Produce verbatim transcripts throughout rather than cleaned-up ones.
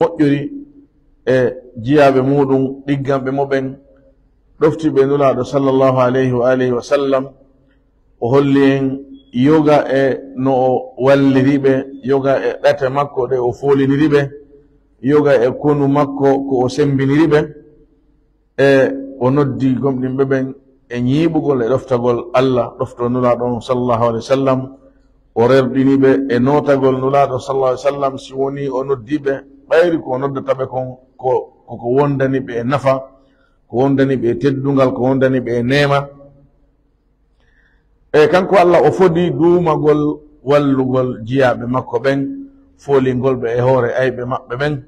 moƴƴuri e jiyaaɓe muuɗum ɗigganɓe mo ɓen, ɗofti ɓe Nulaaɗo sallallahu alayhi wa alihi wa sallam. O holli en yoga e no o walliri ɓe, yoga e ɗate makko ɗe o fooliniri ɓe, yoga e konu makko ko o sembiniri ɓe. E o noddi gomɗinɓe ɓen e ñiiɓugol e ɗoftagol Allah, ɗofto Nulaaɗo on sallallahu alaihi wasallam. O rerɗini ɓe e nootagol Nulaaɗo sallallahu alaihi wasallam, si woni o noddi ɓe, ɓayri ko o noddata ɓe kon ko, ko, ko wondani ɓe e nafa, ko wondani ɓe e teddungal, ko wondani ɓe e neema. E kanko Allah o fodi duumagol wallugol jiyaaɓe makko ɓen, foolingol ɓe e hoore ayɓe maɓɓe ɓen.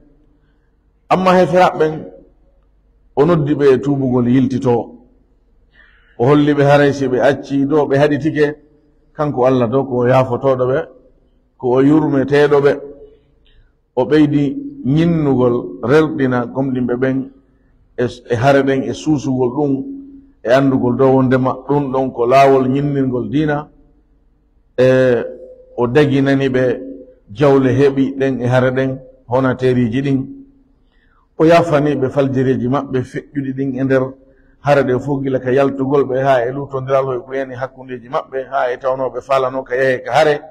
Amma heferaaɓe ɓen, o noddi ɓe e tuubugol yiltitoo. O holli ɓe haray si ɓe accii ɗoo ɓe haɗitike, kanko Allah ɗoo ko o yaafotooɗo ɓe, ko o yurmeteeɗo ɓe. O ɓeydi ñinnugol, rerɗina gomɗinɓe ɓen e, e hare ɗen, e suusugol ɗum, e anndugol dow wondema ɗum ɗon ko laawol ñinningol diina. E o daginani ɓe jawle heɓi ɗen e hare ɗen, honateeriiji ɗin. O yaafani ɓe faljereeji maɓɓe feƴƴuɗi ɗin e nder hare ɗe fof, gila ka yaltugol ɓe haa e luutondiral hoy ko yani hakkundeeji maɓɓe, haa e tawnooɓe faalanoo ka yahe ka hare,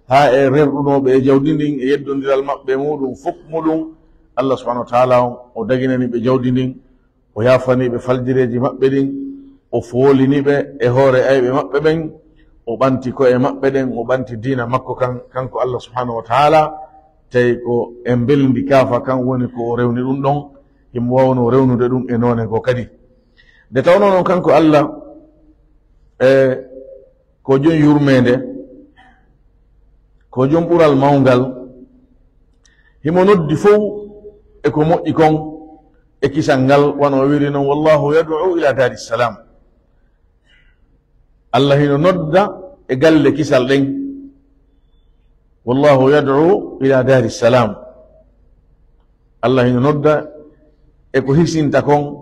haa e rerɗunooɓe e jawdi ndin e yeddondiral maɓɓe e muɗum fof muɗum. Allah subhanahu wa taala on, o daginani ɓe jawdi ndin, o yaafani ɓe faljireeji maɓɓe ɗin, o foolini ɓe e hoore ayɓe maɓɓe ɓen, o ɓanti ko'e maɓɓe ɗen, o ɓanti diina makko kan, kanko Allah subhanahu wa taala, tawi ko e mbelndi kaafa kan woni ko o rewni ɗum ɗon, himo waawno rewnude ɗum e noone goo kadi. Nde tawnoo noon kanko Allah, e ko jom yurmeende, ko jom ɓural mawngal, himo noddi fow e ko moƴƴi kon e kisal ngal, wano o wiri non, "Wallahu yad'u ila dari salam." Allah hino nodda e galle kisal ɗen. "Wallahu yad'u ila dari salam." Allah hino nodda e ko hisinta kon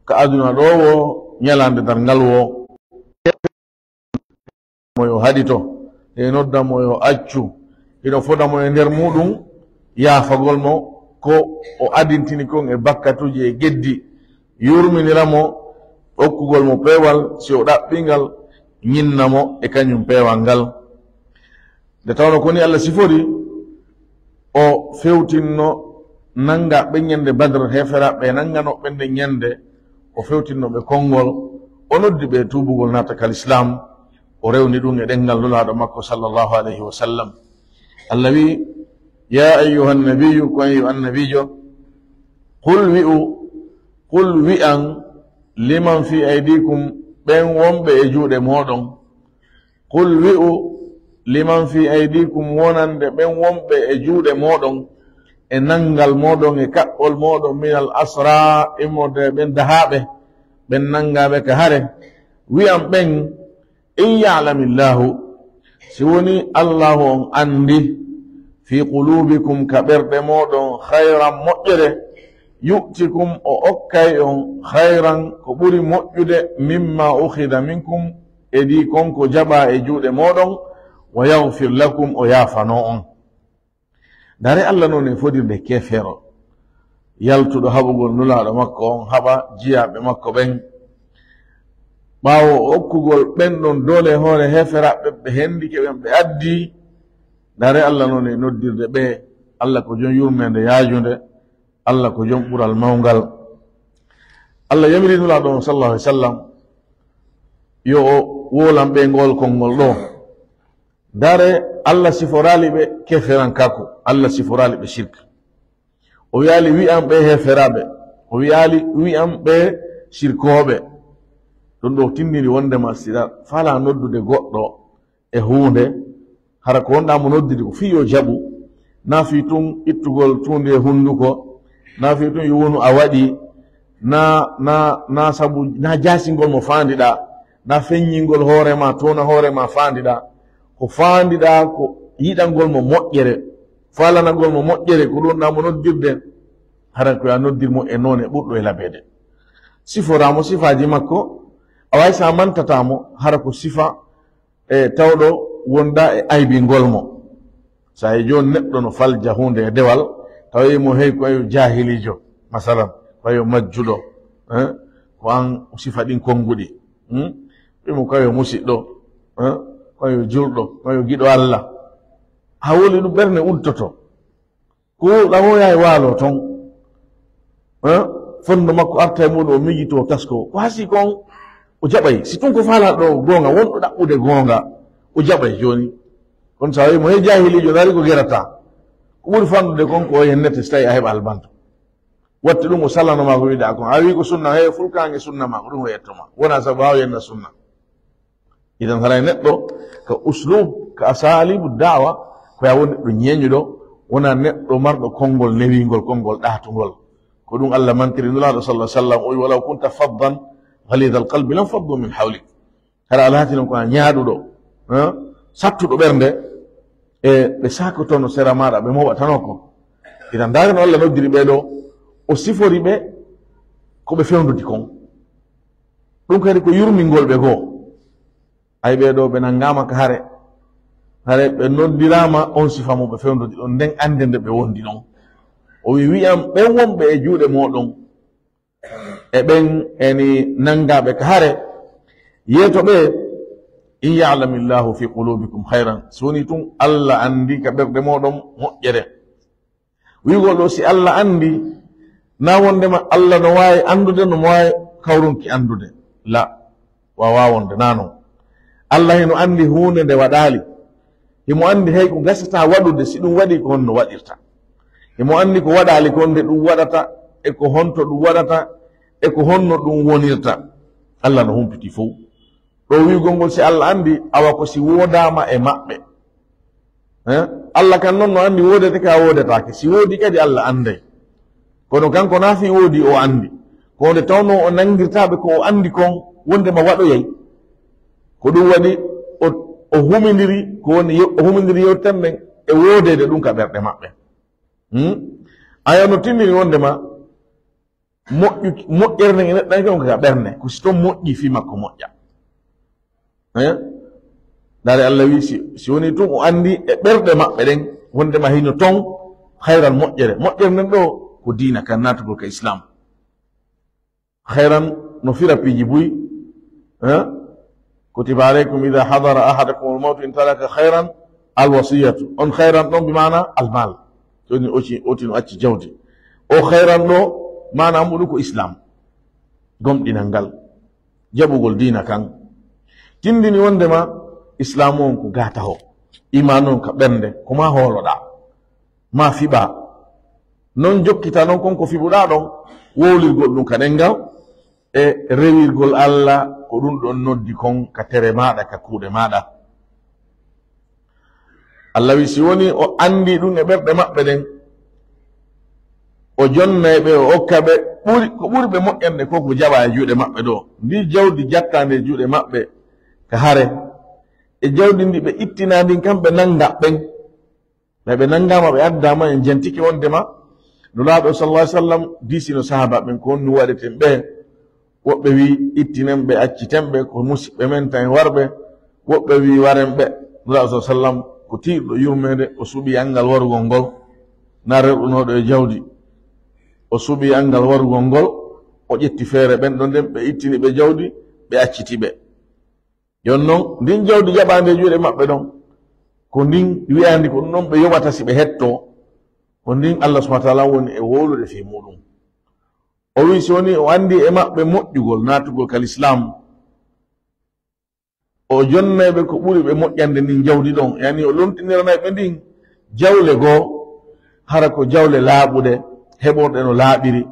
ka aduna ɗoo woo, ñalaande darngal woo. Mo yo haɗito, e nodda mo yo accu, hino foda mo e nder muɗum yaafagol mo ko o adintini kon e bakkatuuji e geddi, yurminira mo, okkugol mo peewal, si o ɗaɓɓi ngal, ñinna mo e kañum peewal ngal. Nde tawno ko ni Allah sifori, o fewtinno nanga ɓe ñande Badr, heeferaaɓe nanganoo ɓe nde ñande, o fewtinno ɓe konngol, o noddi ɓe tuubugol naata ka lislaam, o rewni ɗum e ɗenngal Nulaaɗo makko sallallahu alayhi wa sallam. Allah wi, "Ya ayyuhan nabiyyu," ko an yo annabiijo, "qul," wi'u, "qul," wi'an, "liman fi aydikum," ɓen wonɓe e juuɗe mooɗon, "Qul," wi'u, "liman fi aydikum," wonande ɓen wonɓe e juuɗe mooɗon, e nanngal mooɗon, e kaɓɓol mooɗon, "minal asra," immorde e ɓen dahaaɓe, ɓen nanngaaɓe ka hare. Wi'an ɓen, "In ya'lamillahu," si woni Allahu on anndi, "fi qulubikum," ka ɓerɗe mooɗon, "khayran," moƴƴere, "yu'tikum," o okkay on, "khayran," ko ɓuri moƴƴude, "mimma ukhidha minkum," e ɗi kon ko jaɓaa e juuɗe mooɗon, "wa yaghfir lakum," o yaafanoo on. Ndaaree Allah noon e fodirde keefeero, yaltuɗo haɓugol Nulaaɗo makko on, haɓa jiyaaɓe makko ɓen. Ɓaawo okkugol ɓen ɗon doole e hoore heeferaaɓe ɓe hendike ɓen ɓe addi, ndaaree Allah noon e noddirde ɓe, Allah ko jom yurmeende yaajunde, Allah ko jom ɓural mawngal. Allah yamiri Nulaaɗo on sallallahu alaihi wasallam yo o woolan ɓe ngol konngol ɗoo. Ndaaree, Allah siforaali ɓe keeferankaaku, Allah siforaali ɓe shirk. O wi'aali wi'an ɓe heeferaaɓe, o wi'aali wi'an ɓe shirkooɓe. Ɗum ɗoo tindini wondema si ɗa faalaa noddude goɗɗo e huunde, hara ko wonɗaa mo noddude ko fii yo jaɓu, naa fii tun ittugol tuundi e hunnduko, naa fii tun yo wonu a waɗii, naa, naa, naa sabu, naa jaasingol mo faandiɗaa, naa feññingol hoore maa, towna hoore maa faandiɗaa. Ko faandiɗaa ko yiɗangol mo moƴƴere, faalanagol mo moƴƴere, ko ɗum ɗaa mo noddirde, hara ko yo a noddir mo e noone ɓurɗo e labeede. Siforaa mo sifaaji makko, a waay sa mantataa mo, hara ko sifa e tawɗo wonɗaa e aybingol mo. Sa e jooni neɗɗo no falja huunde e dewal, Tawi mo hey ko yo jahilijo, masalan, ko yo majjuɗo, eh, ko an sifa ɗin konnguɗi. Hmm? Wi mo ko yo musiɗɗo, eh, ko yo julɗo, ko yo giɗo Allah. Ha woli ɗum ɓernde uddoto. Ko ɗamoya e waalo ton. Eh? Fondo makko arta e muɗum o miijito tasko. Ko hasi kon o jaɓay. Si tun ko faala ɗo goonga, wonɗo ɗaɓɓude goonga, o jaɓay jooni. Kono sa wi mo hey jahilijo, nari ko gerata. Ko ɓuri fanɗude kon ko o yennete so tawi a heɓa albanto. Watti ɗum o sallanoma ko wiɗa kon. A wi ko sunna, he fulkange sunna ma, ko ɗum o yettoma. Wona sabu ha o yenna sunna. Idan haray neɗɗo ka uslub, ka asalibu da'wa, ko ya woni neɗɗo ñeeñuɗo, wona neɗɗo marɗo konngol newingol, konngol ɗaatungol. Ko ɗum Allah mantiri Nulaaɗo sallallahu alaihi wasallam, o wi, "Walaw kunta faddan ghalidhal qalbi lam faddu min hawlik." Hara a laati non ko a ñaaɗuɗo, eh, sattuɗo ɓernde, e ɓe sakotono sera maɗa, ɓe moɓatano ko. Idan ndaga no Allah noddiri ɓe ɗo, o sifori ɓe ko ɓe fewndudi kon. Ɗum kadi ko yurmingol ɓe goo. Ay, ɓee ɗoo ɓe nanngaama ka hare. Hare ɓe noddiraama on sifa mo ɓe fewndodi ɗon, nden annde nde ɓe wondi ɗon. O wi, wi'am ɓen wonɓe e juuɗe mooɗon, e ɓen eni nanngaaɓe ka hare, yeeto ɓe, "In ya'lamillahu fi qulubikum khayran." So woni tun, Alla anndi ka ɓerɗe mooɗon moƴƴere. Wi'ugol ɗo, si Alla anndi, na wondema Alla no waawi anndude, no mo waawi kawrunki anndude. La, waawaa wonde, na non. Alla hino anndi huunde nde waɗaali. Himo anndi hay ko gasata waɗude, si ɗum waɗi, ko honno waɗirta. Himo anndi ko waɗaali kon, nde ɗum waɗata, e ko honto ɗum waɗata, e ko honno ɗum wonirta. Alla no humpiti fow. Ɗo wi'ugol ngol, si Alla anndi, awa ko si woodaama e maɓɓe. Eh? Alla kan non no anndi woodete ka woodetaake. Si woodi kadi, Alla annday. Kono kanko na fii woodi o anndi. Ko nde tawno o nanngirtaaɓe ko o anndi kon, wondema waɗoyay. Ko ɗum waɗi o, o humindiri, ko woni yo-, o humindiri yewten ɓen e woodeede ɗum ka ɓerɗe maɓɓe. Hmm? Aya no tindini wondema moƴƴu-, moƴƴere nden e neɗɗanke on ka ɓernde, ko si ton moƴƴi fii makko moƴƴa. Eh? Ndaare Alla wi, si, si woni tun o anndi e ɓerɗe maɓɓe ɗen, wondema hino ton hayran moƴƴere. Moƴƴere nden ɗo ko diina kan, naatugol ka Islam. Hayran no fira piiji buy, eh? Kutiba alaykum idha hadara ahadakum al-mawtu in taraka khayran al-wasiyatu. On khayran ɗon bi maana al-mal. Joni o ci-, o tino acci jawdi. O khayran ɗo maana muɗum ko Islam. Gomɗinal ngal. Jaɓugol diina kan. Tindini wondema Islam on ko gataho. Iman on ka ɓernde. Ko ma hooloɗaa. Ma fiɓaa. Non jokkita non kon ko fiɓuɗaa ɗon. Wowlirgol ɗum ka ɗengal. E rewirgol Alla ko ɗum ɗon noddi kon ka tere maaɗa, ka kuuɗe maaɗa. Alla wi, si woni o anndi ɗum e ɓerɗe maɓɓe ɗen, o jonnay ɓe, o okka ɓe ɓuri, ko ɓuri ɓe moƴƴande ko ko jaɓa e juuɗe maɓɓe ɗo. Ndi jawdi jattaandi e juuɗe maɓɓe ka hare, e jawdi ndi ɓe ittinaa ndin kamɓe nannga ɓen. Ɓe, ɓe nanngaama, ɓe addaama, en jantike wondema Nulaaɗo sallallahu alaihi wasallam diisino sahaaba ɓen ko honno waɗeten ɓe. Woɓɓe wi, ittinen ɓe, acciten ɓe, ko musiɓɓe men tan warɓe. Woɓɓe wi, waren ɓe. Nulaaɗo sallallahu alaihi wasallam ko tiiɗuɗo yurmeende, o suɓi anngal warugol ngol, na rewɗunooɗo e jawdi. O suɓi anngal warugol ngol, o ƴetti feere ɓen ɗon nden, ɓe ittini ɓe jawdi, ɓe acciti ɓe. Jon non, ndin jawdi jaɓaandi e juuɗe maɓɓe ɗon, ko ndin wi'aandi ko ɗum ɗon ɓe yoɓata si ɓe hettoo, ko ndin Allah subhanahu wa ta'ala woni e wowlude fii muɗum. O wi, si woni o anndi e maɓɓe moƴƴugol, naatugol ka Lislaam, o jonnay ɓe ko ɓuri ɓe moƴƴande ndin jawdi ɗon, yani o lontinirana ɓe ndin jawle goo, hara ko jawle laaɓuɗe, heɓorɗe no laaɓiri,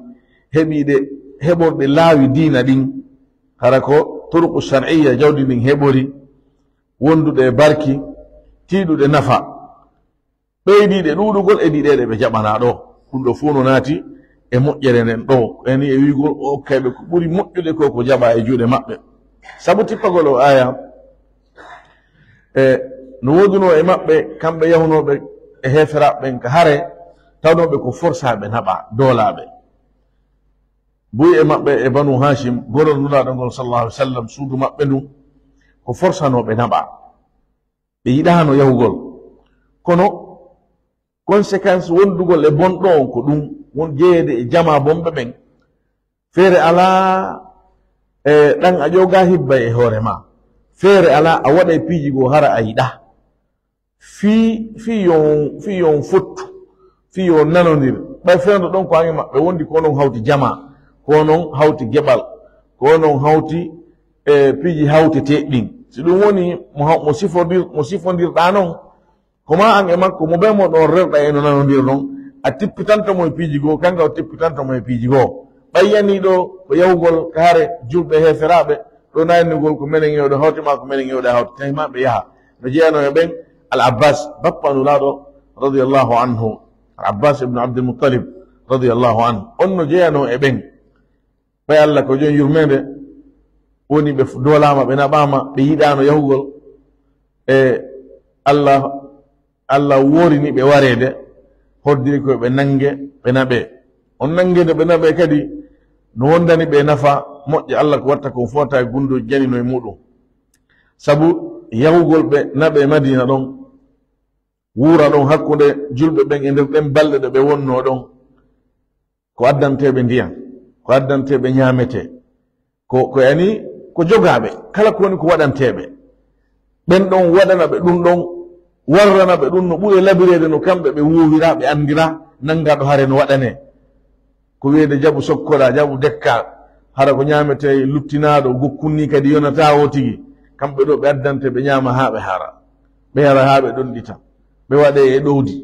heɓiiɗe, heɓorɗe laawi diina ɗin, hara ko turuqu shar'iyya jawdi ndin heɓori, wonduɗe e barki, tiiɗuɗe nafa, ɓeydiiɗe ɗuuɗugol e ɗiɗeeɗe ɓe jaɓanaa ɗo. Ɗum ɗo fuu no naati e moƴƴere nden ɗo. Yani e wi'ugol o okkay ɓe ko ɓuri moƴƴude ko ko jaɓaa e juuɗe maɓɓe. Sabu tippagol o aya, e no woodunoo e maɓɓe, kamɓe yahunooɓe e heeferaaɓe ɓen ka hare, tawnooɓe ko forsaaɓe naɓaa, doolaaɓe. Buy e maɓɓe e Banu Hashim, goro Nulaaɗo ngol sallallahu alaihi wasallam, suudu maɓɓe ndun, ko forsanooɓe naɓaa. Ɓe yiɗaano yahugol. Kono Conséquence wondugol e bonɗo on ko ɗum, won jeyeede e jamaa bonɓe ɓen. Feere alaa, e, ɗan a ƴoogaa hibba e hoore maa. Feere alaa a waɗa e piiji goo hara a yiɗaa. Fii, fii yo on, fii yo on fottu, fii yo on nanondir. Ɓay fewndo ɗon ko an e maɓɓe wondi, ko onon hawti jamaa, ko onon hawti geɓal, ko onon hawti, e, piiji hawteteeɗi ɗin. Si ɗum woni mo haw-, mo sifondir-, mo sifondirɗaa non, ko maa an e makko, mo bee mo ɗon rerɗa e no nanondir non, a tippitanto mo e piiji goo, kanka o tippitanto mo e piiji goo. Ɓay yanii ɗoo ko yahugol ka hare julɓe heeferaaɓe, ɗoo naynugol ko menen e oɗo hawti maa ko menen e oɗo hawti, tawi maa ɓe yaha. No jeyanoo e ɓen Al Abbas, bappa Nulaaɗo, radiyallahu anhu, Al Abbas ibn Abdul Muttalib, radiyallahu anhu, on no jeyanoo e ɓen. Ɓay Alla ko jom yurmeende, woni ɓe f-, doolaama, ɓe naɓaama, ɓe yiɗaano yahugol. E Alla, Alla woorini ɓe wareede, hoddiri ko ɓe nannge, ɓe naɓee. On nanngeede ɓe naɓee kadi, no wondani ɓe nafa moƴƴa. Alla ko watta kon fota e gunndooji janino e muuɗum. Sabu yahugol ɓe naɓee Madiina ɗon, wuura ɗon hakkunde julɓe ɓen e nder ɗen balɗe ɗe ɓe wonnoo ɗon, ko addanteeɓe ndiyan, ko addanteeɓe ñaametee, ko, ko yani ko jogaaɓe, kala ko woni ko waɗanteeɓe. Ɓen ɗon waɗana ɓe ɗum ɗon, warrana ɓe ɗum no ɓuri labireede no kamɓe ɓe woowira, ɓe anndira, nanngaɗo hare no waɗanee. Ko wiyeede jaɓu sokkoɗaa, jaɓu dekkaa, hara ko ñaametee luttinaaɗo, gokkun nii kadi yonataa o tigi. Kamɓe ɗoo ɓe addante, ɓe ñaama haa ɓe hara, ɓe yara haa ɓe ɗonɗita, ɓe waɗee e ɗowdi,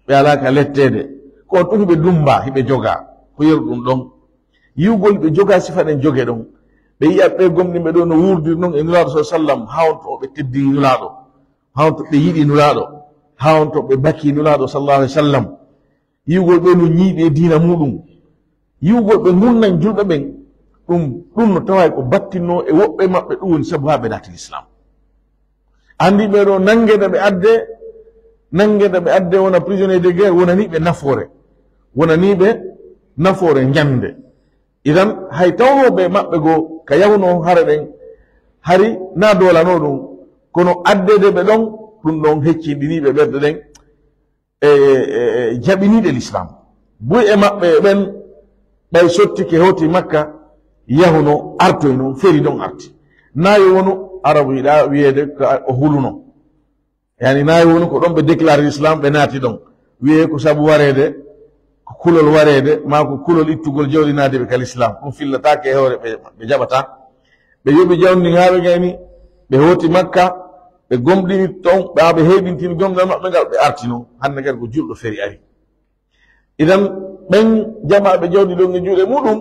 ɓe alaa ka letteede. Ko on tun hiɓe dummbaa, hiɓe jogaa, ko yeru ɗum ɗon. Yi'ugol ɓe jogaa sifa ɗen joge ɗon, ɓe yi'a ɓee gomɗinɓe ɗoo no wuurdir non e Nulaaɗo sallallaahu alayhi wa sallam, haa on to ɓe teddini Nulaaɗo, haa on to ɓe yiɗi Nulaaɗo, haa on to ɓe bakii Nulaaɗo sallallaahu alayhi wa sallam. Yi'ugol ɓe no ñiiɓi e diina muuɗum, yi'ugol ɓe ngurndan julɓe ɓen, ɗum, ɗum no tawaa ko battinnoo e woɓɓe maɓɓe, ɗum woni sabu haa ɓe naati Lislaam. Anndi ɓee ɗoo nanngeede ɓe addee, nanngeede ɓe addee wona prisonnier de guerre, wonanii ɓe nafoore, wonanii ɓe nafoore ñannde. Idan, hay tawnoo ɓe maɓɓe goo ka yahunoo hare ɗen, hari na doolanoo ɗum, kono addeede ɓe ɗon, ɗum ɗon heccinɗinii ɓe ɓerɗe ɗen, e, e, e, e jaɓiniiɗe Lislaam. Buy e maɓɓe e ɓen, ɓay sottike hoti Makka, yahuno, artoyno, feri ɗon arti. Naa yo wonu Arabu yiɗaa wiyeede ko o huluno. Yani, naa yo wonu ko ɗon ɓe déclaré Lislaam, ɓe naati ɗon. Wiyee ko sabu wareede, ko kulol wareede, maa ko kulol ittugol jawdi naade ɓe ka Lislaam. Ɗum fillataake e hoore ɓe, ɓe jaɓataa. Ɓe yoɓi jawdi ndin haa ɓe gayni, ɓe hooti Makka, ɓe gomɗini ton, ɓe, haa ɓe heɓintini gomɗal maɓɓe ngal, ɓe artino. Hannde kadi ko julɗo feri ari. Idan, ɓen jaɓaaɓe jawdi ɗon e juuɗe muɗum,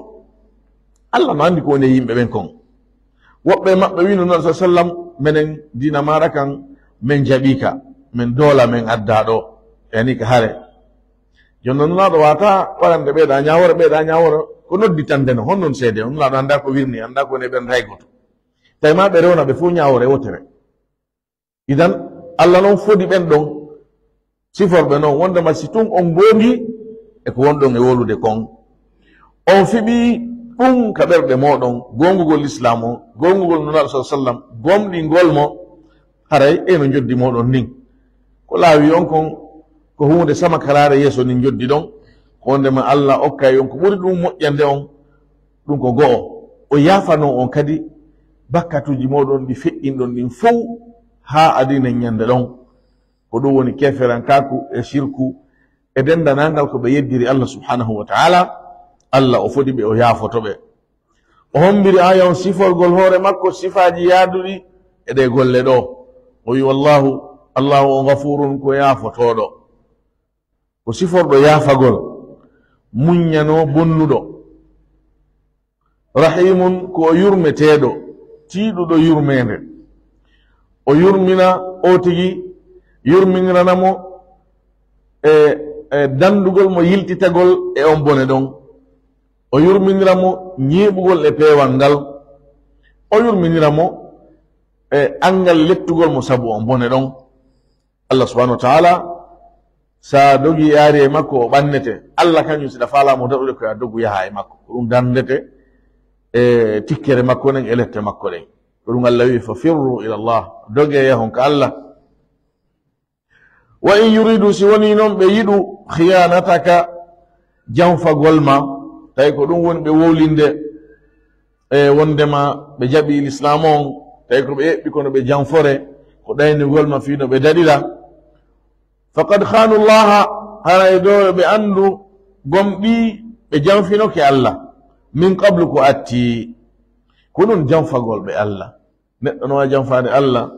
Allah no anndi ko woni e yimɓe ɓen kon. Woɓɓe maɓɓe wiino non sa sallam, menen diina maaɗa kan, men jaɓii ka, men doola, men addaa ɗoo, yani ka hare. Jooni non Nulaaɗo waawataa warande ɓeyda ñaawore, ɓeyda ñaawore, ko nodditande no, honno seede on? Nulaaɗo anndaa ko wirni, anndaa ko woni e ɓernde hay gooto. Tawi maa ɓe rewna ɓe fof ñaawore wootere. Idan, Allah non fodi ɓen ɗon siforɓe non, wondema si tun on goongi e ko wonɗon e wolude kon, on fiɓii ɗum ka ɓerɗe mooɗon, goongugol Lislaam on, goongugol Nulaaɗo sa sallam, gomɗingol mo, haray e no njoddi mooɗon ndin. Ko laawi on kon, ko huunde samakaraare yeeso ndin njoddi ɗon, ko wondema Allah okkay on ko ɓuri ɗum moƴƴande on, ɗum ko go'o. O yaafanoo on kadi bakkatuuji mooɗon ɗi feƴƴinɗon ɗin fow haa adina ñande ɗon. Ko ɗum woni keeferankaaku e sirku e denndanangal ko ɓe yeddiri Allah subhanahu wa ta'ala. Allah o fodi ɓe, o yaafoto ɓe. O hombiri aaya on siforgol hoore makko sifaaji yaaduɗi e ɗee golle ɗoo. O wi, "Wallahu, Allahu on ghafuurun, ko yaafotooɗo." Ko siforɗo yaafagol, muññanoo bonnuɗo. Rahiimun, ko o yurmeteeɗo, tiiɗuɗo yurmeende. O yurmina oo tigi, yurminirana mo e, e danndugol mo yiltitagol e on bone ɗon. O yurminira mo ñiiɓugol e peewal ngal. O yurminira mo e anngal lettugol mo sabu on bone ɗon. Allah subhanahu wa ta'ala, sa dogi yaari e makko, o ɓannete. Allah kañum, si ɗa faalaa mo daɗude, ko a dogu yaha e makko. Ko ɗum danndete e tikkere makko nden e lette makko ɗen. Ko ɗum Allah wi'i, "Fa firru ila Allah." Doge yahon ka Allah. Wa in yuridu, si wonii noon ɓe yiɗu, khiyanataka, janfagol ma, tawi ko ɗum woni ɓe wowlinde, e wondema ɓe jaɓi lislaam on, tawi ko ɓe eɓɓi kono ɓe janfore, ko ɗaynugol ma fii no ɓe daɗira. Faqad khanu Llaha, haray ɗo ɓe anndu gomɗii ɓe janfinoke Alla, min qablu, ko atti. Ko ɗum janfagol ɓe Alla. Neɗɗo no waawi janfaade Alla,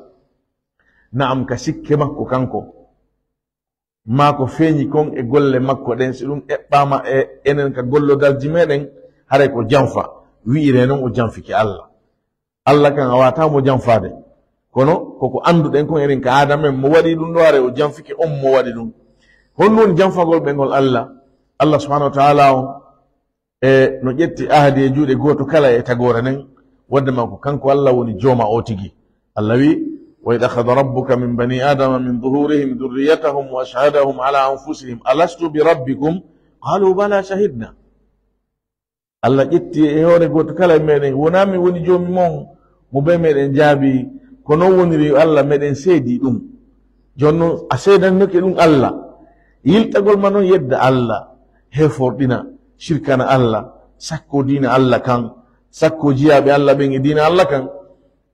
na'am, ka sikke makko kanko, maa ko feeñi kon e golle makko ɗen, si ɗum eɓɓaama e enen ka gollodalji meɗen, haray ko janfa, wi'iree non o janfike Alla. Alla kan a waawataa mo janfaade. Kono koko annduɗen kon enen ka aadamen, mo waɗi ɗum ɗo, haray o janfike on mo waɗi ɗum. Honɗum woni janfagol ɓe ngol Alla? Alla subhanahu wa ta'ala on, e no ƴetti ahdi e juuɗe gooto kala e tagoore nden, wonde ma ko kanko Alla woni jooma o tigi. Alla wi, "Wa idh akhadha rabbuka min bani Adama min dhuhurihim dhurriyyatahum wa ashhadahum ala anfusihim alastu bi rabbikum qalu bala shahidna." Alla ƴetti e hoore gooto kala e meɗen, "Wonaa mi woni joomi mon?" Mo bee meɗen jaabi, "Ko non woniri, yo Alla, meɗen seedi ɗum." Jooni non, a seedannike ɗum Alla. Yiltagol ma non yedda Alla, heeforɗina, sirkana Alla, sakko diina Alla kan, sakko jiyaaɓe Alla ɓen e diina Alla kan.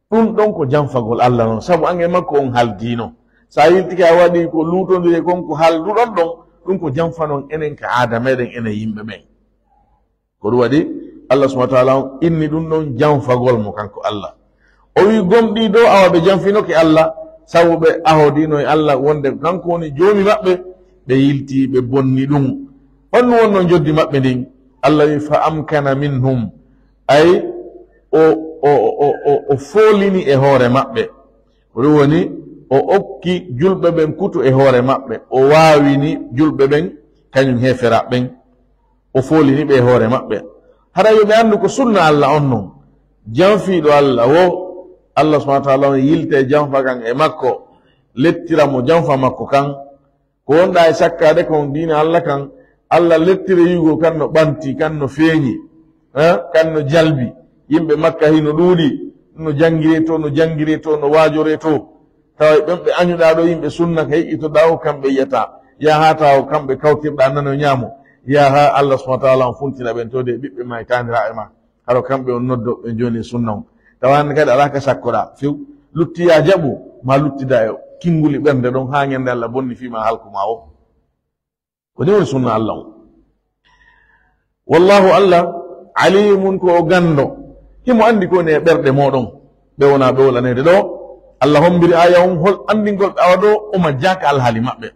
Ɗum ɗon ko janfagol Alla non, sabu an e makko on haldiino. So a yiltike a waɗi ko luutondiri e kon ko halduɗon ɗon, ɗum ko janfanon enen ka aada meɗen enen yimɓe ɓen. Ko ɗum waɗi Allah subhanahu wa ta'ala on inni ɗum ɗon janfagol mo kanko Allah. O wi gomɗii dow awa ɓe janfinoke Allah, sabu ɓe ahodiino e Allah wonde kanko woni joomi maɓɓe, ɓe yilti ɓe bonni ɗum. Honno wonno njoddi maɓɓe ndin? Allah wi, "Fa amkana minhum." Ay, o, o, o, o, o foolini e hoore maɓɓe. Ko ɗum woni, o okki julɓe ɓen kutu e hoore maɓɓe. O waawini julɓe ɓen, kañum heeferaaɓe ɓen. O foolini ɓe e hoore maɓɓe. Hara yo ɓe anndu ko sunna Allah on non. Janfiiɗo Allah wo, Allah subhanahu wa ta'ala on yilta e janfa kan e makko, lettira mo janfa makko kan. Ko wonɗaa e sakkaade kon diina Allah kan, Allah lettira yugol kan no ɓanti, kan no feeñi, eh, kan no jalbi. Yimɓe Makka hino ɗuuɗi, no janngiree to, no janngiree to, no waajoree to. Tawa ɓen ɓe añuɗaa ɗo yimɓe sunna ka yiɗitoɗaa o, kamɓe yiyata. Yaha tawa kamɓe kawtirɗaa nano ñaamo. Yaha Allah subhanahu wa ta'ala on funtira ɓen to de ɓiɓɓe ma e taaniraaɓe ma. Haro kamɓe on noddo ɓe jooni e sunna on. Tawa hannde kadi alaa ka sakkoɗaa few. Lutti yaa jaɓu, ma luttida e kinguli ɓernde ɗon haa ñande Allah bonni fii ma halku ma o. Ko ni woni sunna Allah on. Wallahu Allah, alimun ko o ganndo. Himo anndi ko woni e ɓerɗe mooɗon. Ɓe wonaa ɓe wolaneede ɗo. Allah hombiri aaya on hol anndingol ɓe awa ɗo o majjaaka alhaali maɓɓe.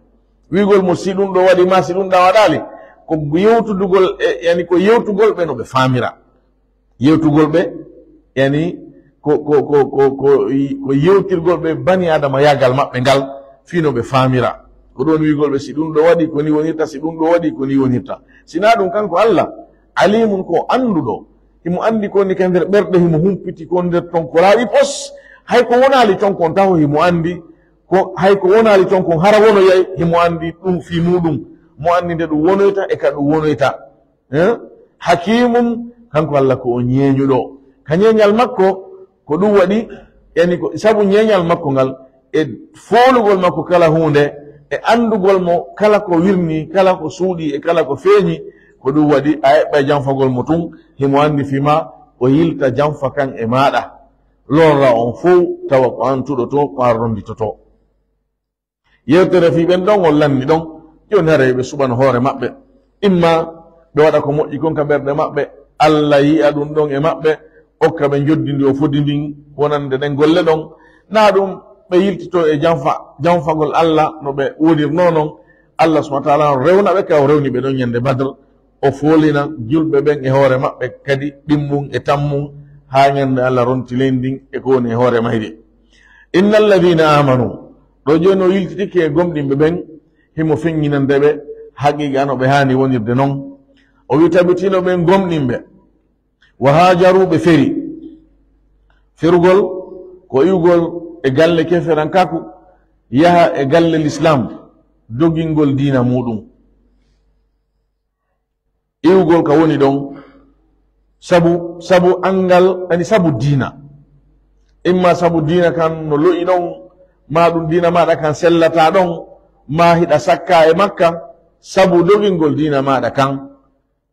Wiigol mo si ɗum ɗo waɗi ma si ɗum ɗa waɗaali. Ko yewtudugol e, yani ko yewtugol ɓe no ɓe faamira. Yewtugol ɓe, yani, ko, ko, ko, ko, ko, ko yewtirgol ɓe bani Adama yaagal maɓɓe ngal, fii no ɓe faamira. Ko ɗum wiigol ɓe, si ɗum ɗo waɗi, ko ni wonirta, si ɗum ɗo waɗi, ko ni wonirta. Si naa ɗum kanko Allah, alimun ko annduɗo, himo anndi ko woni ka nder ɓerɗe, himo humpiti ko nder ton ko laaɓi pos. Hay ko wonaali ton kon taho himo anndi, ko, hay ko wonaali ton kon hara wonoyay, himo anndi ɗum fii muuɗum. Mo anndi nde ɗum wonoyta e ka ɗum wonoyta. Eh? Hakimun, kanko Allah ko o ñeeñuɗo. Ka ñeeñal makko, ko ɗum waɗi, yani ko sabu ñeeñal makko ngal, e foolugol makko kala huunde, e anndugol mo kala ko wirni, kala ko suuɗi, e kala ko feeñi, ko ɗum waɗi a eɓɓa janfagol mo tun, himo anndi fii ma, o yilta janfa kan e maaɗa. Lorra on fow, tawa ko an tuɗoto, ko an ronnditoto. Yewtere fii ɓen ɗon on lanni ɗon, jooni haray ɓe suɓano hoore maɓɓe. Imma ɓe waɗa ko moƴƴi kon ka ɓerɗe maɓɓe, Allah yi'a ɗum ɗon e maɓɓe, okka ɓe njoddi ndi o fodi ndin, wonande ɗen golle ɗon. Naa ɗum ɓe yiltito e janfa, janfagol Allah no ɓe wonirnoo non. Allah subhanahu wa ta'ala rewna ɓe ka o rewni ɓe ɗon ñande Badr. O foolina julɓe ɓen e hoore maɓɓe kadi ɗimmun e tammun haa ñande Allah ronti leydi ndin e ko woni e hoore mayri. Inna alladhina amanu, ɗo jooni o yiltitike e gomɗinɓe ɓen, himo feññinande ɓe haqiiqa no ɓe haani wonirde non. O wi tabitino ɓen gomɗinɓe, wa hajaru ɓe feri. Ferugol ko iwgol e galle keferankaaku, yaha e galle lislaam, dogingol diina muuɗum. Iwgol ka woni ɗon, sabu, sabu anngal, ani sabu diina. Imma sabu diina kan no lo'i ɗon, maa ɗum diina maaɗa kan sellataa ɗon, Ma hiɗa sakka e Makka sabu dogingol diina maaɗa kan,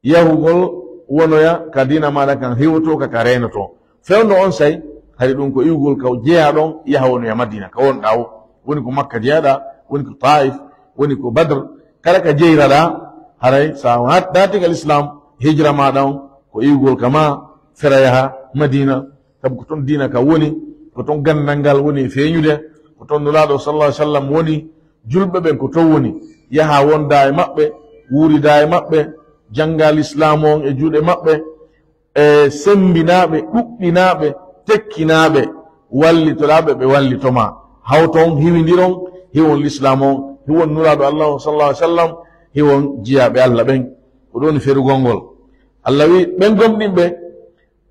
yahugol wonoya ka diina maaɗa kan, hiwotoo ka, ka reenotoo. Fewndo on say, hari ɗum ko iwgol ka jeyaa ɗon, yaha wonoya Madiina, ka wonɗaa o. Woni ko Makka jeyaɗaa, woni ko Taif, woni ko Badr. Kala ka jeyraɗaa, haray sa hat-, daatigal Islam, hijra maaɗa on, ko iwgol ka ma, fera yaha Madiina. Sabu ko ton diina ka woni, ko ton ganndal ngal woni e feeñude, ko ton Nulaaɗo sallallahu alaihi wasallam woni, julɓe ɓen ko ton woni, yaha wonda e maɓɓe, wuurida e maɓɓe, jannga lislaamu on e juuɗe maɓɓe, e semmbinaaɓe, ɗuɗɗinaaɓe, tekkinaaɓe, wallitoraaɓe, ɓe wallito ma. Hawton, hiwindiron, hiwon lislaamu on, hiwon Nulaaɗo Allah sallallahu alaihi wasallam, hiwon jiyaaɓe Allah ɓen. Ko ɗum woni ferugol ngol. Allah wi, ɓen gomɗinɓe,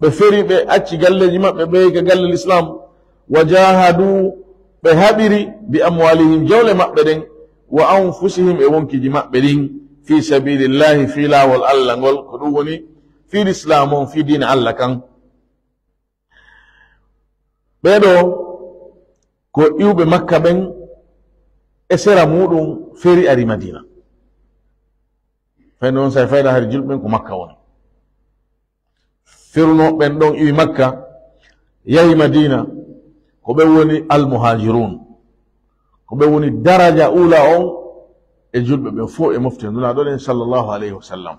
ɓe feri, ɓe acci galleeji maɓɓe, ɓe yehi ka galle Lislaam. Wa jahadu, ɓe haɓiri, bi amwalihim, jawle maɓɓe ɗen, wa anfusihim, e wonkiiji maɓɓe ɗin, fi sabilillahi, fii laawol Allah ngol, ko ɗum woni fii Lislaam on, fii diina Allah kan. Ɓee ɗoo ko iwɓe Makka ɓen e sera muuɗum feri ari Madiina. Fay noon, so a fayda hari julɓe ɓen ko Makka woni. Ferunooɓe ɓen ɗon iwi Makka, yahi Madiina, ko ɓe woni almuhajirun. Ko ɓe woni daraja ula on e julɓe ɓen fof e mofte Nulaaɗo ɗen sallallahu alayhi wa sallam.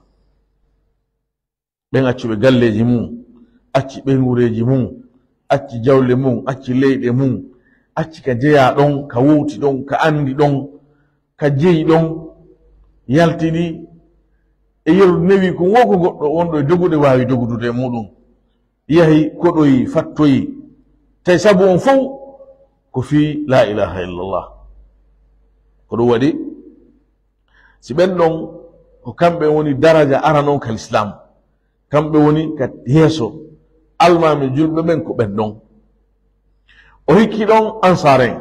Ɓen accuɓe galleeji mum, acci ɓeynguureeji mum, acci jawle mum, acci leyɗe mum, acci ka jeyaa ɗon, ka wowti ɗon, ka anndi ɗon, ka jeyi ɗon, yaltini e yeru newi ko woo ko goɗɗo wonɗo e dogude waawi dogudude e muɗum. Yahi, koɗoyi, fattoyi. Tawi sabu on fow ko fii laa ilaaha illallah. Ko ɗum waɗi, si ɓen ɗon, ko kamɓe woni daraja arano ka Lislaam. Kamɓe woni ka yeeso. Almaami julɓe ɓen ko ɓen ɗon. O hikki ɗon Ansaar en.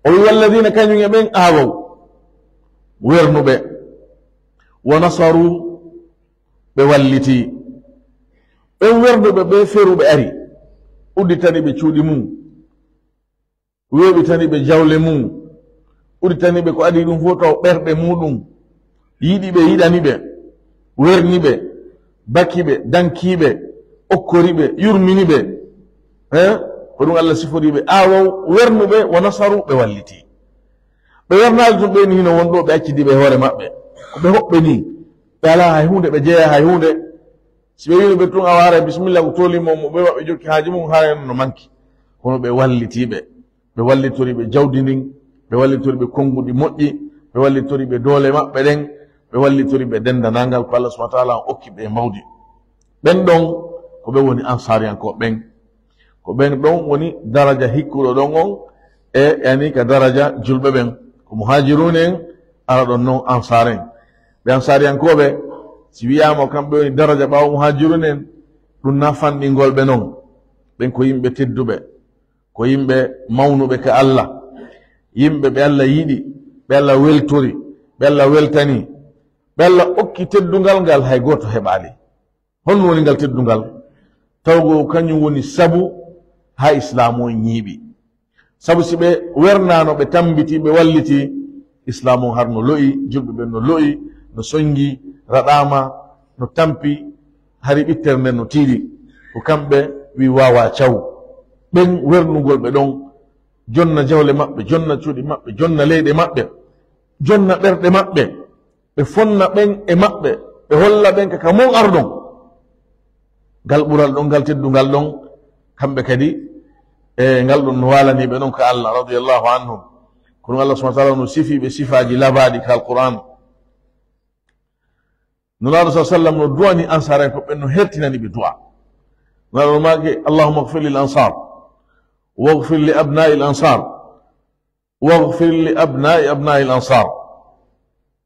O wi, "Walladina", kañum e ɓen aawow, wernuɓe. "Wa nasaru", ɓe walliti. Ɓen wernuɓe ɓe feruɓe ari, udditani ɓe cuuɗi mum, weeɓitani ɓe jawle mum, udditani ɓe ko adii ɗum fof taw ɓerɗe muɗum, yiɗi ɓe, yiɗani ɓe, werni ɓe, baki ɓe, danki ɓe, okkori ɓe, yurmini ɓe. Eh? Ko ɗum Allah sifori ɓe. Aawow, wernuɓe, wa nasaru, ɓe walliti. Ɓe wernaali tun ɓe ni hino won ɗo ɓe accidi ɓe hoore maɓɓe. Ko ɓe hoɓɓe ni. Ɓe alaa hay huunde, ɓe jeyaa hay huunde. Si ɓe wiino ɓe tun, "Awa, haray bisimilla, ko tooli mo, mo ɓe waɓɓe jokki haaji mum, haray no manki." Kono ɓe walliti ɓe. Ɓe wallitori ɓe jawdi ndin, ɓe wallitori ɓe konnguɗi moƴƴi, ɓe wallitori ɓe doole maɓɓe ɗen, ɓe wallitori ɓe denndanangal ko Allah subhanahu wa ta'ala on okki ɓe mawdi. Ɓen ɗon ko ɓe woni Ansaariyankooɓe ɓen. Ko ɓen ɗon woni daraja hikkuɗo ɗon on, e yani ka daraja julɓe ɓen. Ko muhaajiruun en, ara ɗon non Ansaar en. Ɓe Ansaariyankooɓe, si wiyaama kamɓe woni daraja ɓaawo muhaajiruun en, ɗum na fanɗingol ɓe non. Ɓen ko yimɓe tedduɓe. Ko yimɓe mawnuɓe ka Allah, yimɓe ɓe Allah yiɗi, ɓe Allah weltori, ɓe Allah weltani, ɓe Allah okki teddungal ngal hay gooto heɓaali. Honno woni ngal teddungal? Taw ko kañum woni sabu haa Islaamu on ñiiɓi. Sabu si ɓe wernaano, ɓe tammbiti, ɓe walliti, Islaamu on har no lo'i, julɓe ɓen no lo'i, no sonngi, raɗaama, no tampi, hari ɓittere nden no tiiɗi. Ko kamɓe wi waawaa caw. Ɓen wernugol ɓe ɗon, jonna jawle maɓɓe, jonna cuuɗi maɓɓe, jonna leyɗe maɓɓe, jonna ɓerɗe maɓɓe, ɓe fonna ɓen e maɓɓe, ɓe holla ɓen ka, ka mon arɗon. Ngal ɓural ɗon, ngal teddungal ɗon, kamɓe kadi, e ngal ɗon no waalani ɓe ɗon ka Allah, radiyallahu anhum. Kono Allah subhanahu wa ta'ala no sifi ɓe sifaaji labaaɗi ka Alqur'an. Nulaaɗo sallallahu alaihi wasallam no du'ani Ansaar en ko ɓen no hertinani ɓe du'a. Nulaaɗo no maaki, "Allahumma ighfir lil Ansar, waghfir li abna'il Ansar, waghfir li abna'i abna'il Ansar."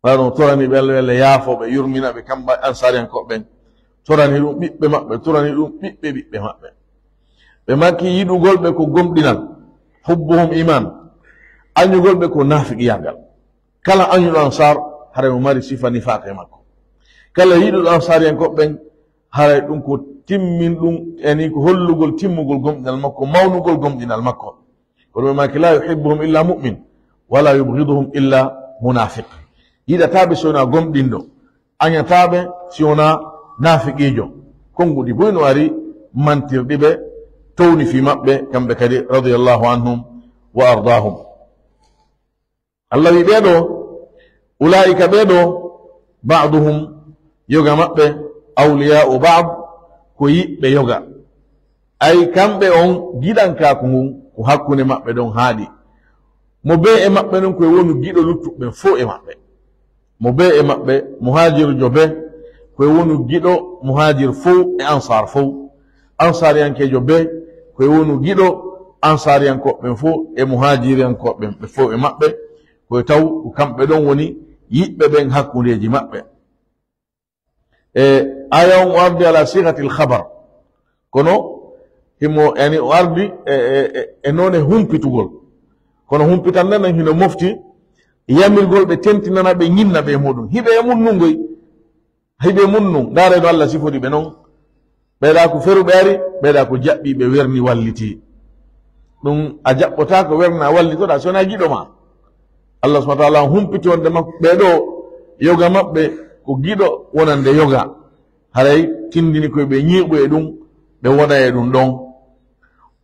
Nulaaɗo no torani ɓe Allah, Allah yaafo ɓe, yurmina ɓe, kamɓe Ansaariyankooɓe ɓen. Torani ɗum ɓiɓɓe maɓɓe, torani ɗum ɓiɓɓe ɓiɓɓe maɓɓe. Ɓe maaki yiɗugol ɓe ko gomɗinal, hubbuhum iman, añugol ɓe ko naafiqiyaagal. Kala añuɗo Ansaar, haray mo mari sifa nifaaq e makko. Kala yiɗuɗo Ansaariyankooɓe ɓen, haray ɗum ko timmin ɗum, yani ko hollugol timmugol gomɗinal makko, mawnugol gomɗinal makko. Kono ɓe maaki, "La yuhibbuhum illa mu'min, wala yubghiduhum illa munaafiq. Yiɗataa ɓe si wonaa gomɗinɗo. Añataa ɓe si wonaa naafiqiijo. Konnguɗi buy no ari mantirɗi ɓe, towni fii maɓɓe, kamɓe kadi, radiyallahu anhum wa ardaahum. Allah wi ɓee ɗoo, ulaa'ika ɓee ɗoo, ba'duhum, yoga maɓɓe, awliyaa'u ba'd, ko yiɓɓe yoga. Ay kamɓe on giɗankaaku ngun ko hakkunde maɓɓe ɗon haaɗi. Mo bee e maɓɓe non ko e wonu giɗo luttuɓe ɓen fow e maɓɓe. Mo bee e maɓɓe, muhaajirujo bee, ko e wonu giɗo muhaajir fow e ansaar fow. Ansaariyankeejo bee, ko e wonu giɗo ansaariyankooɓe ɓen fow e muhaajiriyankooɓe ɓen fow e maɓɓe. Ko e taw ko kamɓe ɗon woni yiɓɓe ɓen hakkundeeji maɓɓe. E aya on o ardi ala sigatil khabar. Kono himo, yani o ardi e, e, e, e noone humpitugol. Kono humpitande nden hino mofti yamirgol ɓe tentinana ɓe ñinna ɓe e muɗum. Hiɓe e mun nun goy. Hiɓe e mun nun. Ndaare no Allah sifori ɓe non. Ɓeeɗa ko feru ɓe ari, ɓeeɗa ko jaɓɓi ɓe werni walliti. Ɗum a jaɓɓotaako werna wallitoɗa so wonaa giɗo ma. Allah subhanahu wa ta'ala humpiti wonde makko ɓee ɗoo yoga maɓɓe ko giɗo wonande yoga. Haray tindini koye ɓe ñiiɓu e ɗum, ɓe wona e ɗum ɗon.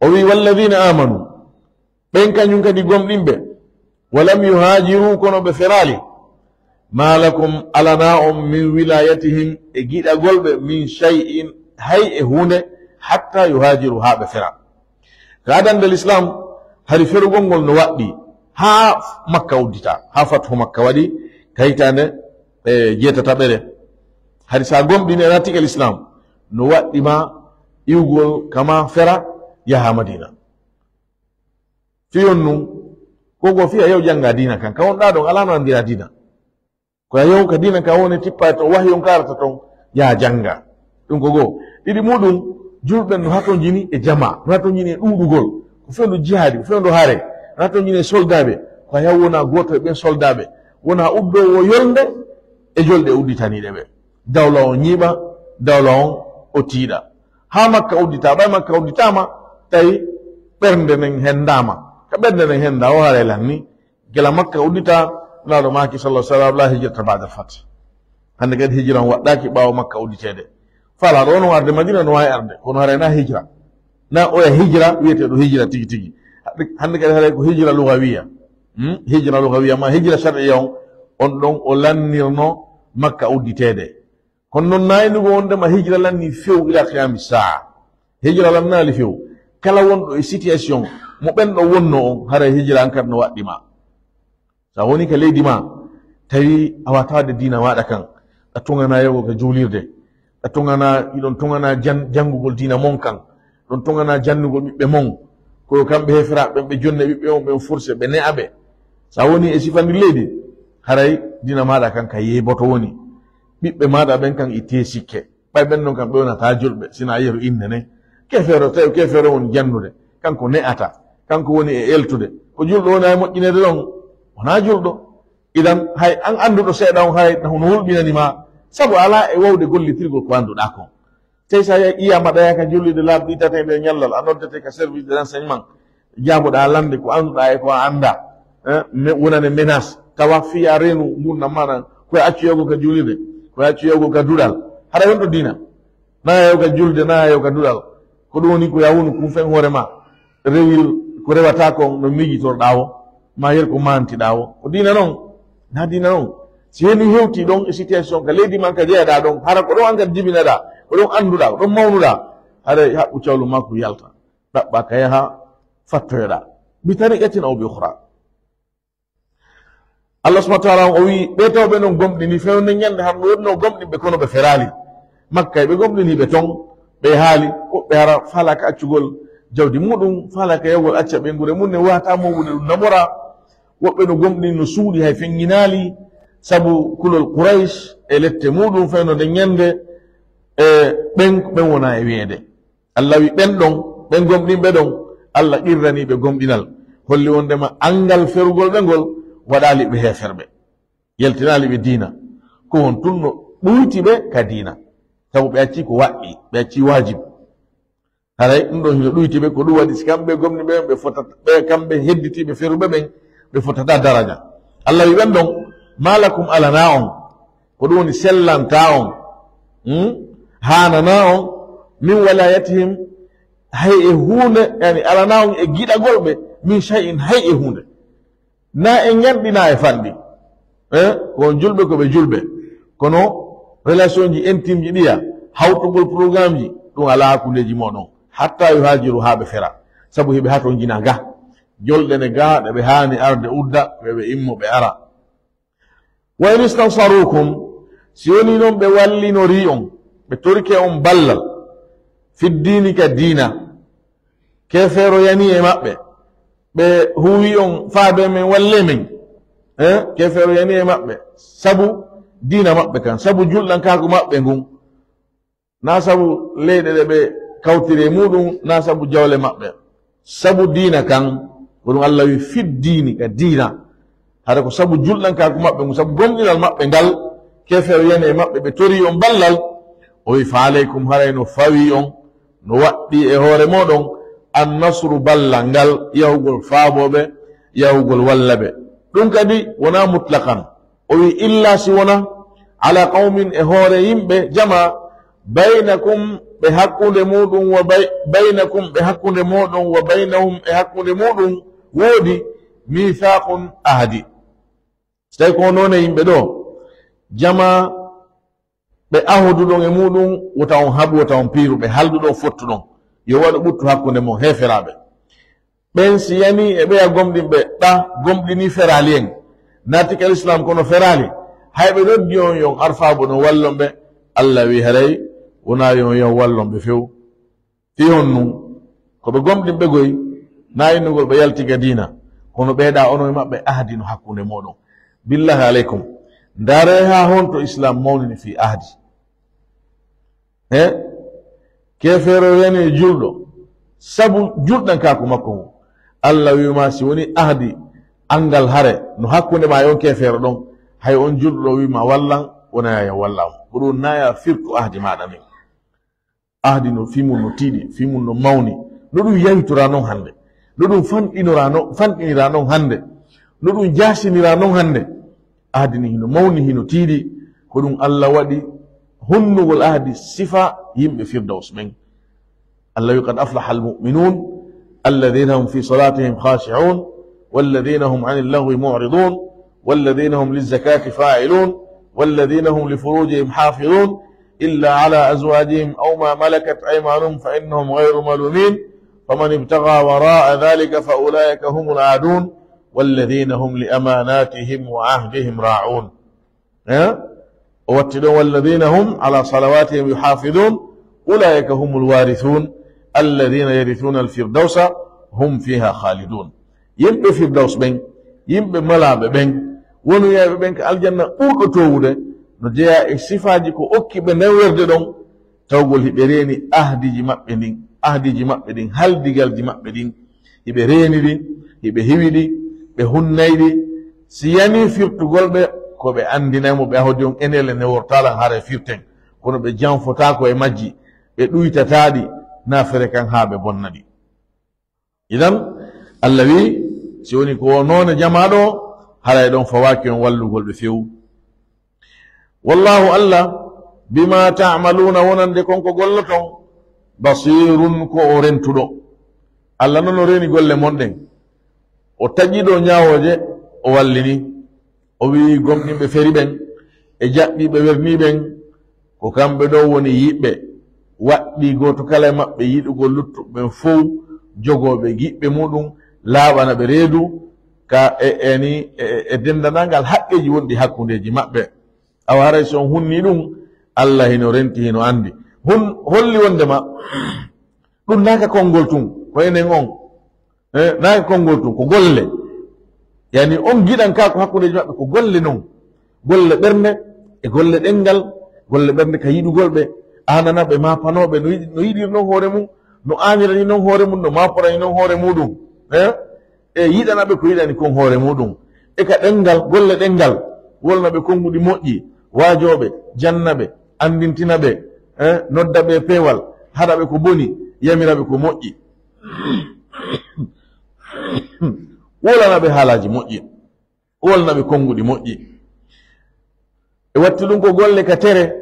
O wi, "Walladina amanu," ɓen kañum kadi gomɗinɓe, "walam yuhajiru," kono ɓe feraali, "ma lakum," alana on, "min wilayatihim," e giɗagol ɓe, "min shay'in," hay e huunde, "hatta yuhajiru," haa ɓe fera. Ka adannde l'islam, hari ferugol ngol no waɗɗi haa Makka uddita, haa fathu Makka waɗi ka hitaande, e, jeetataɓere. Hari sa gomɗini e nattigal l'islam, no waɗɗi ma iwgol kama fera yaha Madina. Fiyon nun, ko go fiya yaw jannga diina kan, ka wonɗa ɗon alaa no anndira diina. Ko a yahu ka diina ka woni tippa e to wahyon ka arata ton, yaa jannga. Ɗum ko goo. Ɗiɗi muɗum, julɓe no hatonjini e jama, no hatonjini e ɗuuɗugol. Ko fewndo jihaadi, ko fewndo hare, no hatonjini e soldaaɓe. Ko a yahu wona gooto e ɓen soldaaɓe, wona uddoowo yolnde e jolɗe udditaniiɗe ɓe. Dawla on ñiiɓa, dawla on o tiiɗa. Haa Makka uddita, ɓay Makka udditaama, tawi ɓernde nden henndaama. Ka ɓernde nden hennda, o haray lanni. Gila Makka uddita, Nulaaɗo maaki, sallallahu alaihi wasallam, "La hijrata ba'da al-fath." Hannde kadi hijra on waɗɗaaki ɓaawo Makka udditeede. Faalaaɗo on arde Madina no waawi arde, kono haray na hijra. Na oya hijra, wiyeteeɗo hijra tigi tigi. Hannde kadi haray ko hijra lugawiya. Hmm? Hijra lugawiya, ma hijra shar'iyya on, on ɗon o lannirno Makka udditeede. Kono non na innugo wondema hijra lanni few ila qiyami saa. Hijra lannaali few. Kala wonɗo e situation mo ɓen ɗo wonno on, haray hijra an kadi no waɗɗi ma. Sa woni ka leydi ma, tawi a wata waɗde diina maɗa kan, a tungana yago ka juulirde, a tungana, iɗon tungana jan-, janngugol diina mon kan, ɗon tongana jannugol ɓiɓɓe mon, ko yo kamɓe heferaaɓe ɓen ɓe jonne ɓiɓɓe mon ɓen forse, ɓe ne'a ɓe. Sa woni e sifandi leydi, haray dina maɗa kan ka yeeboto woni. Ɓiɓɓe maɗa ɓen kan itte sikke. Ɓay ɓen non kan ɓe wonata julɓe, sina yeru innde nden. Kefeero, tawi kefeero woni jannude, kanko ne'ata, kanko woni e eltude. Ko julɗo woni e moƴƴineede ɗon, wona julɗo. Idan, hay an annduɗo seeɗa on, hay no hulɓinani ma, sabu alaa e wawde gollitirgol ko annduɗaa kon. Tey sa yiyaama ɗaya ka julirde laabi ɗiɗi tati e nder ñallal, a noddete ka service de renseignement, jaaboɗaa lande ko annduɗaa e ko a anndaa, eh, me-, wonane menace, tawa fiya reenu ngurndan maɗa, ko e accu yawgol ka julirde, ko e accu yawgol ka duɗal. Hara honto diina? Na yaw ka julde, na yaw ka duɗal. Ko ɗum woni ko ya wonu kun fen hoore ma. Rewil ko rewata kon no miijitorɗaa o, ma yer ko mantiɗaa o. Ko diina non? Na diina non. Si heni hewti ɗon e situation ka leydi man ka jeyaɗaa ɗon, hara ko ɗon an kadi jibinaɗaa, ko ɗon annduɗaa, ko ɗon mawnuɗaa, hara haɓɓu cawlu makko yalta. Ɗaɓɓa ka yaha fattoyoɗaa. Bi tariqatin aw bi ukhra. Allah subhanahu wa ta'ala on o wi, ɓe tawɓe non gomɗini, fewde ñande hanno wonno gomɗinɓe kono ɓe feraali. Makka e ɓe gomɗini ɓe ton, ɓe haali, woɓɓe hara faalaka accugol jawdi muɗum, faalaka yawgol acca ɓeynguure mum ne, wata mawɓude ɗum namora. Woɓɓe no gomɗini no suuɗi hay feññinaali, sabu kulol Quraysh e lette muɗum fewndo nden ñande, e ɓen, ɓen wona e wiyeede. Allah wi ɓen ɗon, ɓen gomɗinɓe ɗon, Allah qirrani ɓe gomɗinal. Holli wondema anngal ferugol ɓe ngol waɗaali ɓe heeferɓe. Yaltinaali ɓe diina. Ko on tun no ɗuyti ɓe ka diina. Sabu ɓe acci ko waɗɗi, ɓe acci waajib. Haray ɗum ɗon hino ɗuyti ɓe, ko ɗum waɗi si kamɓe gomɗinɓe ɓe fotata, ɓe kamɓe hedditiiɓe feruɓe ɓen, ɓe fotata daraja. Allah wi ɓen ɗon, Ma lakum, alanaa on, ko ɗum woni sellantaa on, hmm? Haananaa on, min walayatihim, hay e huunde, yani alanaa on e giɗagol ɓe, min shay'in, hay e huunde. Na e ngenɗi, na e fanɗi. Eh? Ko on julɓe, ko ɓe julɓe. Kono relation ji intime ji ɗiya, hawtugol programme ji, ɗum alaa hakkundeji mooɗon. Hatta yuhaajiru, haa ɓe fera. Sabu hiɓe haton jina ga. Jolɗe ne ga, ɗe ɓe haani arde udda, ko ɓe immo ɓe ara. Wa in istansarukum, si woni noon ɓe wallinorii on, ɓe torike on ballal, fiddiini ka diina, keefeero yani e maɓɓe, ɓe huuwi on faade men, walle men, eh, keefeero yani e maɓɓe, sabu diina maɓɓe kan, sabu julɗankaaku maɓɓe ngun, na sabu leyɗe ɗe ɓe kawtiri e muɗum, na sabu jawle maɓɓe, sabu diina kan, ko ɗum Allah wi fiddiini ka diina. Hara ko sabu julɗankaaku maɓɓe ngu, sabu gomɗinal maɓɓe ngal, keefeero yani e maɓɓe, ɓe torii on ballal. O wi fa aleykum, haray no fawii on, no waɗɗii e hoore mooɗon, an nasru, ballal ngal, yahugol faaboo ɓe, yahugol walla ɓe. Ɗum kadi wonaa mutlaqan. O wi illa si wona ala qawmin, e hoore yimɓe, jama, baynakum, ɓe hakkunde muɗum, wa bay-, baynakum, ɓe hakkunde mooɗon, wa baynahum, e hakkunde muɗum woodi, mithaqun, ahdi. So tawi ko noone yimɓe ɗo, jama ɓe ahoduɗon e muɗum, wota on haɓu, wota on piiru ɓe, halduɗon, fottuɗon, yo waɗu ɓuttu hakkunde mon heeferaaɓe. Ɓen si yani e ɓeya gomɗinɓe, ɗa gomɗini feraali en, naati ka Lislaam kono feraali, hay ɓe noddi on yon arfaa bo no wallon ɓe, Allah wi haray wonaa yon yon wallon ɓe few. Fii honɗun? Ko ɓe gomɗinɓe goy, na innugol ɓe yalti ga diina, kono ɓeeɗa ono e maɓɓe ahdi no hakkunde mooɗon. Billahi aleykum, ndaare haa honto Islaam mawnini fii ahdi. He? Keefeero yani e julɗo, sabu julɗankaaku makko ngu. Allah wi'uma si woni ahdi angal hare no hakkunde ma e on keefeero ɗon, hay on julɗo ɗo wi'uma wallan, wona ya wallam. Ko ɗum na ya firtu ahdi maaɗa ndin. Ahdi no fii mun no tiiɗi, fii mun no mawni. No ɗum yaytora non hannde. No ɗum fanɗinora non, fanɗinira non hannde. No ɗum jaasiniraa non hannde. Ahdi ni hino mawni, hino tiiɗi. Ko ɗum Allah waɗi hunnugol ahdi sifa yimɓe Firdaws ɓen. Allah wi, "Qad aflaha al-mu'minun, alladhina hum fi salatihim khashi'un, walladhina hum 'anil laghwi mu'ridun, walladhina hum lizzakati fa'ilun, walladhina hum li furujihim hafidhun, illa 'ala azwajihim aw ma malakat aymanuhum fa innahum ghayru malumin, faman ibtagha wara'a dhalika fa ulaika humul 'adun, walladhina hum li amanatihim wa 'ahdihim ra'un." Eh? O watti ɗon, "Walladhina hum 'ala salawatihim yuhafidhun, ulaika humul warithun, alladhina yarithuna al-firdawsa hum fiha khalidun." Yimɓe Firdaws ɓen, yimɓe malaaɓe ɓen, wonuyaaɓe ɓen ka aljanna ɓurɗo toowude, no jeyaa e sifaaji ko okki ɓe nden werde ɗon, tawgol hiɓe reeni ahdiji maɓɓe ndin, ahdiji maɓɓe ɗin, haldigalji maɓɓe ɗin, hiɓe reeni ɗi, hiɓe hiwi ɗi, ɓe hunnay ɗi. Si yanii firtugol ɓe, ko ɓe anndinay mo ɓe ahodi on, enele ne wortalan hare firten, kono ɓe janfotaako e majji, ɓe ɗuytataa ɗi, na fere kan haa ɓe bonna ɗi. Idan, Allah wi, si woni ko o noone jamaa ɗo, haray ɗon fawaaki on wallugol ɓe few. Wallahu, Allah, bima ta'maluna, wonande kon ko golloton, basirun, ko o rentuɗo. Allah non o reeni golle mon ɗen. O taƴi ɗo ñaawooje, o wallini. O wi'i gomɗinɓe feri ɓen, e jaɓɓiiɓe wernii ɓen, ko kamɓe ɗo woni yiɓɓe, waɗɗii gooto kala e maɓɓe yiɗugol luttuɓe ɓen fow, jogooɓe giɓɓe muɗum, laaɓana ɓe reedu, ka e, e ni, e, e denndanangal haqqeeji wonɗi hakkundeeji maɓɓe. Awa haray si on hunnii ɗum, Allah hino renti, hino anndi. Hun-, holli wondema, ɗum naaka konngol tun, ko enen on. Eh, naaka konngol tun, ko golle. Yani on giɗan ka ko hakkundeeji maɓɓe, ko golle non. Golle ɓernde e golle ɗenngal, golle ɓernde ka yiɗugol ɓe, aanana ɓe, maapanoo ɓe, no yiɗi, no yiɗiri non hoore mum, no aanirani non hoore mum, no maaporani non hoore muɗum. Eh? E yiɗana ɓe ko yiɗani kon hoore muɗum. E ka ɗenngal, golle ɗenngal, wolna ɓe konnguɗi moƴƴi, waajoo ɓe, janna ɓe, anndintina ɓe, eh, nodda ɓe peewal, haɗa ɓe ko boni, yamira ɓe ko moƴƴi. Wolana ɓe haalaaji moƴƴi, wolna ɓe konnguɗi moƴƴi. E watti ɗum ko golle ka tere,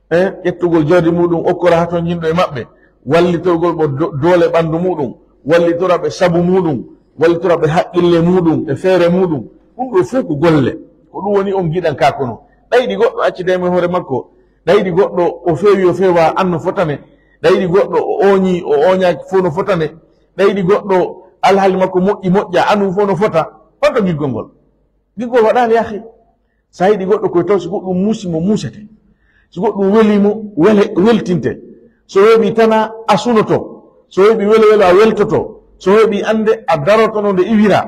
eh, ƴettugol jawdi muɗum, okkora haa ton jinɗo e maɓɓe, wallitorgol ɓe do-, doole ɓanndu muɗum, wallitora ɓe sabu muɗum, wallitora ɓe haqqille muɗum e feere muɗum. Ɗum ɗo fof ko golle. Ko ɗum woni on giɗankaaku no. Ɗayɗi goɗɗo accida e hoore makko, ɗayɗi goɗɗo o feewi o feewa anno fotane, ɗayɗi goɗɗo o ooñi o ooñaaki fof no fotane, ɗayɗi goɗɗo alhaali makko moƴƴi moƴƴa annu fof no fota. Honto giggol ngol? Giggol waɗaali, akhi. So a yiɗi goɗɗo koye taw, so goɗɗum muusi mo muusete, so goɗɗum weli mo wele, weltinte, so weeɓi tana a sunoto, so weeɓi welo welo a weltoto, so weeɓi annde a daroto no nde iwira.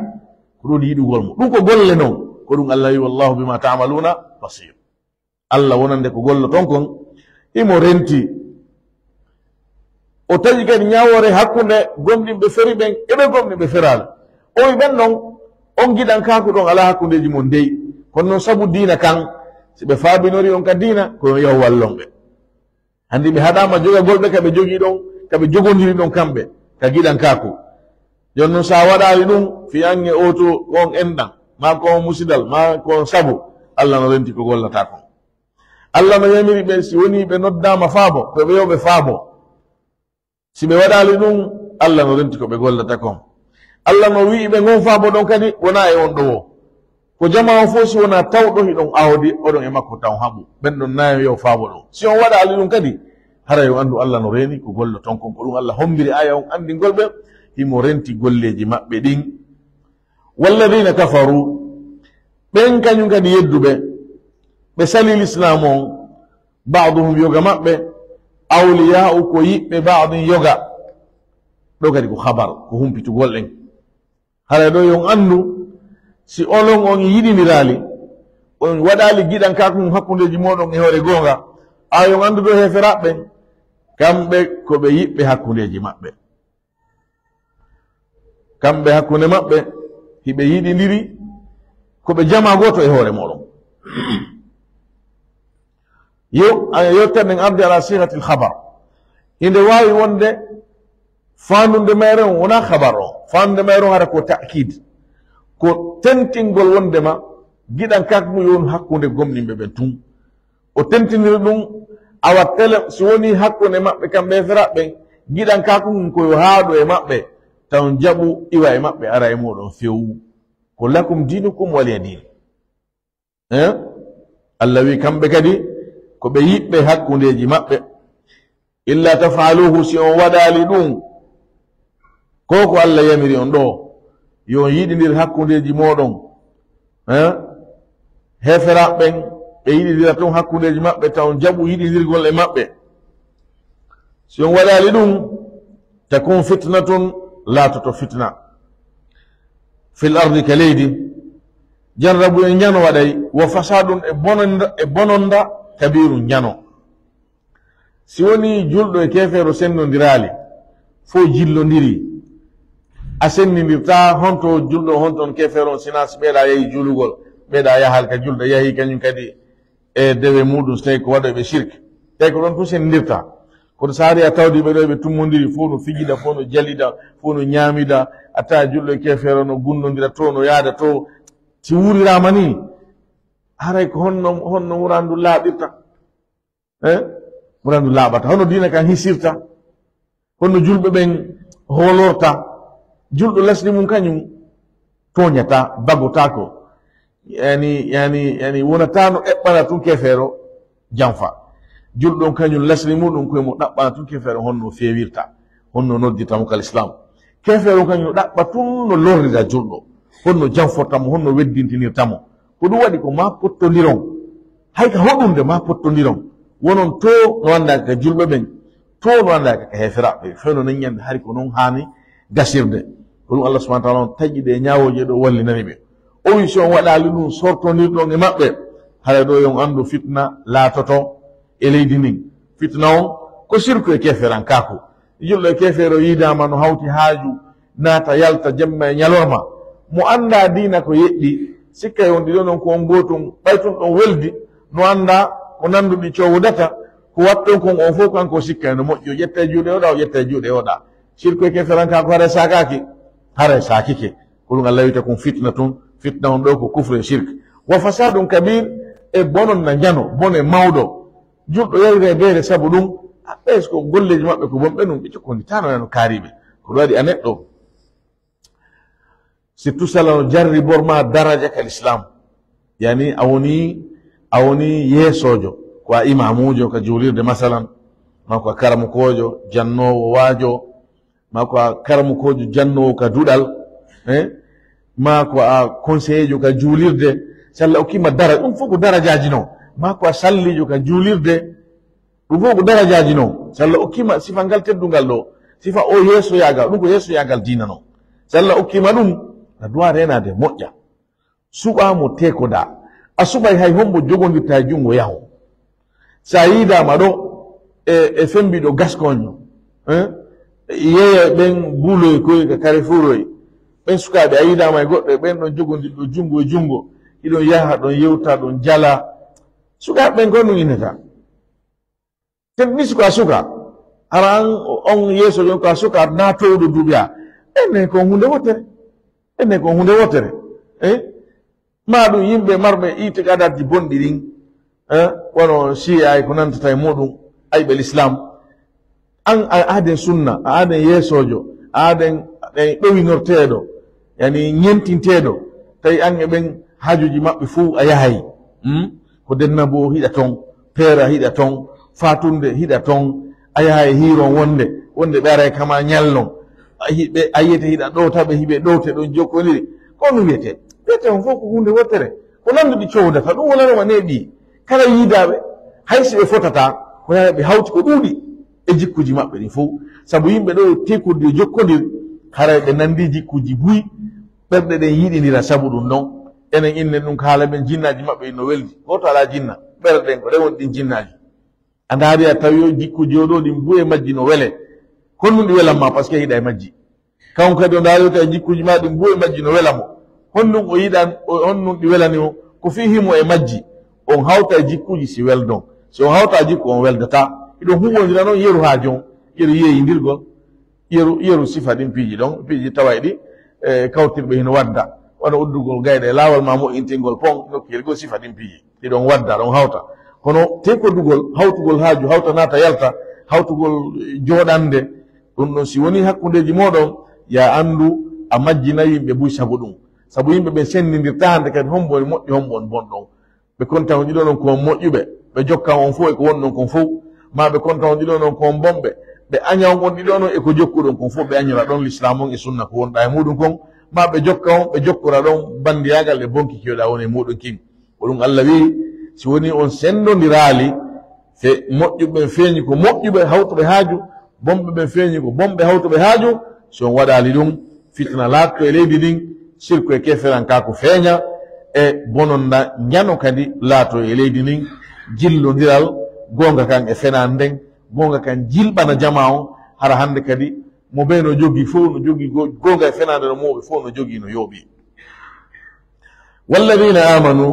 Ko ɗum yiɗugol mo. Ɗum ko golle non. Ko ɗum Allah wi, "Wallahu bima ta'maluna basir." Allah wonande ko golloton kon, himo renti. O taƴi kadi ñaawoore hakkunde gomɗinɓe feri ɓen e ɓe gomɗinɓe feraali. O wi ɓen non, on giɗankaaku ɗon alaa hakkundeeji mon dey. Kono non sabu diina kan, si ɓe faabinori on ka diina, ko yo wallon ɓe. Anndi ɓe haɗaama jogagol ɓe ka ɓe jogii ɗon, ka ɓe jogondiri ɗon kamɓe, ka giɗankaaku. Jooni non, so a waɗaali ɗum, fiyange oto ko on enɗan, maa ko on musidal, maa ko on sabu, Allah no renti ko gollata kon. Allah no yamiri ɓe, si woni ɓe noddaama faabo, ko ɓe yo ɓe faabo. Si ɓe waɗaali ɗum, Allah no renti ko ɓe gollata kon. Allah no wi'i ɓe ngon faabo ɗon kadi, wonaa e on ɗo wo. Ko jamaa on fof, si wonaa tawɗo hiɗon awdi, oɗon e makko taw haɓu. Ɓen ɗon nayo yo faabo ɗon. Si on waɗaali ɗum kadi, hara yo anndu Allah no reeni ko golloton kon. Ko ɗum Allah hombiri aya on anndingol ɓe, himo renti golleeji maɓɓe ɗin. Walladina kafaru, ɓen kañum kadi yedduɓe, ɓe sali Lislaam on, ba'duhum yoga maɓɓe, awliya'u ko yiɓɓe ba'din yoga. Ɗo kadi ko habar, ko humpitugol en. Haray ɗo yon anndu, si onon on yiɗindiraali, on waɗaali giɗankaaku mum hakkundeeji mooɗon e hoore goonga, a yon anndu ɗo heeferaaɓe ɓen, kamɓe ko ɓe yiɓɓe hakkundeeji maɓɓe. Kamɓe hakkunde maɓɓe, hiɓe yiɗindiri, ko ɓe jamaa gooto e hoore mooɗon. Yo, a yottan en arde ala sigatil khabar. Inde waawi wonde faandunde mayre on wonaa khabar on. Faandunde mayre on hara ko ta'kid. Ko tentingol wondema giɗankaaku yo won hakkunde gomɗinɓe ɓen tun. O tentiniri ɗum, awa tele, si woni hakkunde maɓɓe kamɓe e feraaɓe ɓen, giɗankaaku ngun ko yo haɗu e maɓɓe, taw jaɓu iwa e maɓɓe, ara e mooɗon few. Ko lakum dinukum waliya din. Eh? Allah wi kamɓe kadi, ko ɓe yiɓɓe hakkundeeji maɓɓe. Illa taf'aluhu, si on waɗaali ɗum, ko ko Allah yamiri on ɗo, yo on yiɗindir hakkundeeji mooɗon. Eh? Heeferaaɓe ɓen, ɓe yiɗindira tun hakkundeeji maɓɓe, taw jaɓu yiɗindirgol e maɓɓe. Si on waɗaali ɗum, takun fitnatun, laatoto fitna. Fil ardi, ka leydi, janrabu en njano waɗay, wa fasadun, e bononda, e bononda, kabirun njano. Si woni julɗo e keefeero senndondiraali, fof jillondiri, a senndindirtaa honto julɗo, honto on keefeero on, sinaa si ɓeeɗa yahi juulugol, ɓeeɗa yahal ka julɗo yahi kañum kadi e dewe muɗum, so tawi ko waɗoyɓe shirk. Tawi ko ɗon tun senndirtaa. Kono so ari a tawdi ɓe ɗo ɓe tummondiri, fof no fijida, fof no jalida, fof no ñaamida, a tawa julɗo e keefeero no gundondira to, no yaada to. Si wuuriraama ni, haray ko honno, honno wuraandu laaɓirta? Eh? Wuraandu laaɓata. Hono diina kan hisirta? Hono julɓe ɓen hoolorta? Julɗo lesdi mum kañum tooñata, bagotaako. Yani, yani, yani wonata no eɓɓana tun keefeero janfa. Julɗo on kañum lesdi muɗum ko e mo ɗaɓɓana tun keefeero honno feewirta, honno noddirta mo ka Lislaam. Keefeero on kañum no ɗaɓɓa tun no lorrira julɗo, honno janforta mo, honno weddintinirta mo. Ko ɗum waɗi ko maa pottondiron. Hay ka hoɗunde maa pottondiron. Wonon to no anndaaka ka julɓe ɓen, to no anndaaka ka heeferaaɓe. Fewndo nen ñande hari ko non haani gasirde. Ko ɗum Allah subhanahu wa ta'ala on taƴi ɗe ñaawooje ɗo wallinani ɓe. O wi si on waɗaali ɗum sortondirɗon e maɓɓe, hara ɗo yon anndu fitna laatoto e leydi ndin. Fitna on ko sirku e keeferankaaku. Julɗo e keefeero yiidaama no hawti haaju, naata yalta jemma e ñalorma. Mo anndaa diina ko yeɗɗi, sikkay on ɗiɗo non ko on gootum, ɓay tun ɗon weldi, no anndaa ko nannduɗi coowodata, ko waɗɗon kon on fof kanko sikkay no moƴƴo, ƴetta e juuɗe oɗa, o ƴetta e juuɗe oɗa. Sirku e keeferankaaku haray saakaaki, haray saakike. Ko ɗum Allah wiyata kon fitna tun, fitna on ɗo ko kufre shirk. Wa fasadun kabir, E bonon na njano, bone mawɗo. Julɗo yari rebeere sabu ɗum, a ɓees ko golleeji maɓɓe ko bonɓe ɗum, ɓe jokkonditaano no kaariiɓe. Ko ɗum waɗi a neɗɗo. Surtout sala no jarribor ma daraja ka l'islam. Yani a woni, a woni yeesoojo, ko a imaamuujo ka juulirde masalan, ma ko a karamokoojo, jannoowo waajo, ma ko a karamokoojo jannoowo ka duɗal, eh? Ma ko a conseilleejo ka juulirde, si Allah okkima dara, ɗum fof ko darajaaji non. Ma ko a salliijo ka juulirde, ɗum fof ko darajaaji non. Si Allah okkima sifa ngal teddungal ɗo, sifa o yeesoyaagal, ɗum ko yeesoyaagal diina non. Si Allah okkima ɗum, a duwa reenaade moƴƴa. Suɓaa mo teekoɗaa. A suɓay hay hombo jogondirta e junngo yaho. Si a yiidaama ɗo e, e fembiɗo gaskoño, eh? Yeeya ɓen buuloy koy ka Carrefour oy. Ɓen sukaaɓe a yiidaama e goɗɗo e ɓen ɗon jogondirɗo junngo e junngo. Hiɗon yaha ɗon yewta ɗon jala. Sukaaɓe ɓen ko ɗum innata. Te ɗis ko a suka. Hara an on yeeso jon ko a suka na towɗo duuɓi a. Enen ko hunde wottere. Enen ko hunde wottere. Eh? Ma ɗum yimɓe marɓe itiqadatji bonɗi ɗin. Eh? Wano C I A ko nantata e muɗum. Ayɓe l'islam. An a aaden sunna, a aaden yeesoojo, a aaden ɗen ɗowinorteeɗo, yani ñentinteeɗo. Tawi an e ɓen haajuji maɓɓe fof a yahay. Hmm? Ko dennabo hiɗa ton, peera hiɗa ton, fatunde hiɗa ton, a yahay hiiron wonde, wonde ɓe aray kama ñallon. A hi-, ɓe, a yiyete hiɗa ɗowta ɓe, hiɓe ɗowte ɗon jokkoniri. Ko ɗum wiyete? Wiyete on fof ko hunde wottere. Ko nanduɗi cowdata, ɗum wonanoma neeɓi. Kala yiidaaɓe, hay si ɓe fotata, ko yaya ɓe hawti ko ɗuuɗi e jikkuji maɓɓe ɗin fof. Sabu yimɓe ɗo tekurdi e jokkondir, haray ɓe nandi jikkuji buy, ɓerɗe ɗen yiɗindira sabu ɗum ɗon. Enen innen ɗum ko haala men jinnaaji maɓɓe ɗin no weldi. Gooto alaa jinna, ɓerɗe ɗen ko ɗen woni ɗin jinnaaji. A ndaari a tawi o jikkuji o ɗo ɗin buy e majji no wele. Honɗum ɗi welan ma, parce que hiɗa e majji. Kanko kadi o ndaarata e jikkuji ma ɗin buy e majji no wela mo. Honɗum o yiɗan, o, honɗum ɗi welani mo? Ko fii himo e majji. On hawta e jikkuji si weldon. Si on hawta e jikku on weldata. Hiɗon huwwondira non yeru haa jon, yeru yeeyindirgol, yeru, yeru sifa ɗin piiji ɗon, piiji tawayɗi, e, kawtirɓe hino wadda. Wano uddugol gayɗe e laawol ma moƴƴintingol pon, nokkeeli goo sifa ɗin piiji. Ɗi ɗon wadda, ɗon hawta. Kono tekodugol, hawtugol haaju, hawta naata yalta, hawtugol, eh, jooɗande, ɗum ɗon si woni hakkundeeji mooɗon, ya anndu a majjina yimɓe buy sabu ɗum. Sabu yimɓe ɓen senndindirta hannde kadi hombo woni moƴƴo, hombo woni bonɗo. Ɓe konta on ɗiɗo non ko on moƴƴuɓe, ɓe jokka on fof e ko wonɗon kon fof. Ma ɓe konta on ɗiɗo non ko on bonɓe, ɓe aña on on ɗiɗo non e ko jokkuɗon kon fof, ɓe añora ɗon lislaam on e sunna ko wonɗa e muɗum kon. Ma ɓe jokka on, ɓe jokkora ɗon banndiyaagal e bonki kewɗa woni e muɗum kin. Ko ɗum Allah wi'i, si woni on senndondiraali, fe moƴƴuɓe ɓen feeñi ko moƴƴuɓe hawtuɓe haaju, bonɓe ɓen feeñi ko bonɓe hawtuɓe haaju, si on waɗaali ɗum, fitina laatto e leydi ndin, sirku e keferankaaku feeña, e bononda njano kadi laatoo e leydi ndin, jillondiral, goonga kan e fenaande nden, goonga kan jilɓana jamaa on, hara hannde kadi mo bee no jogii fow no jogii go-, goonga e fenaande no mooɓi fow no jogii no yooɓi. Walladina amanu,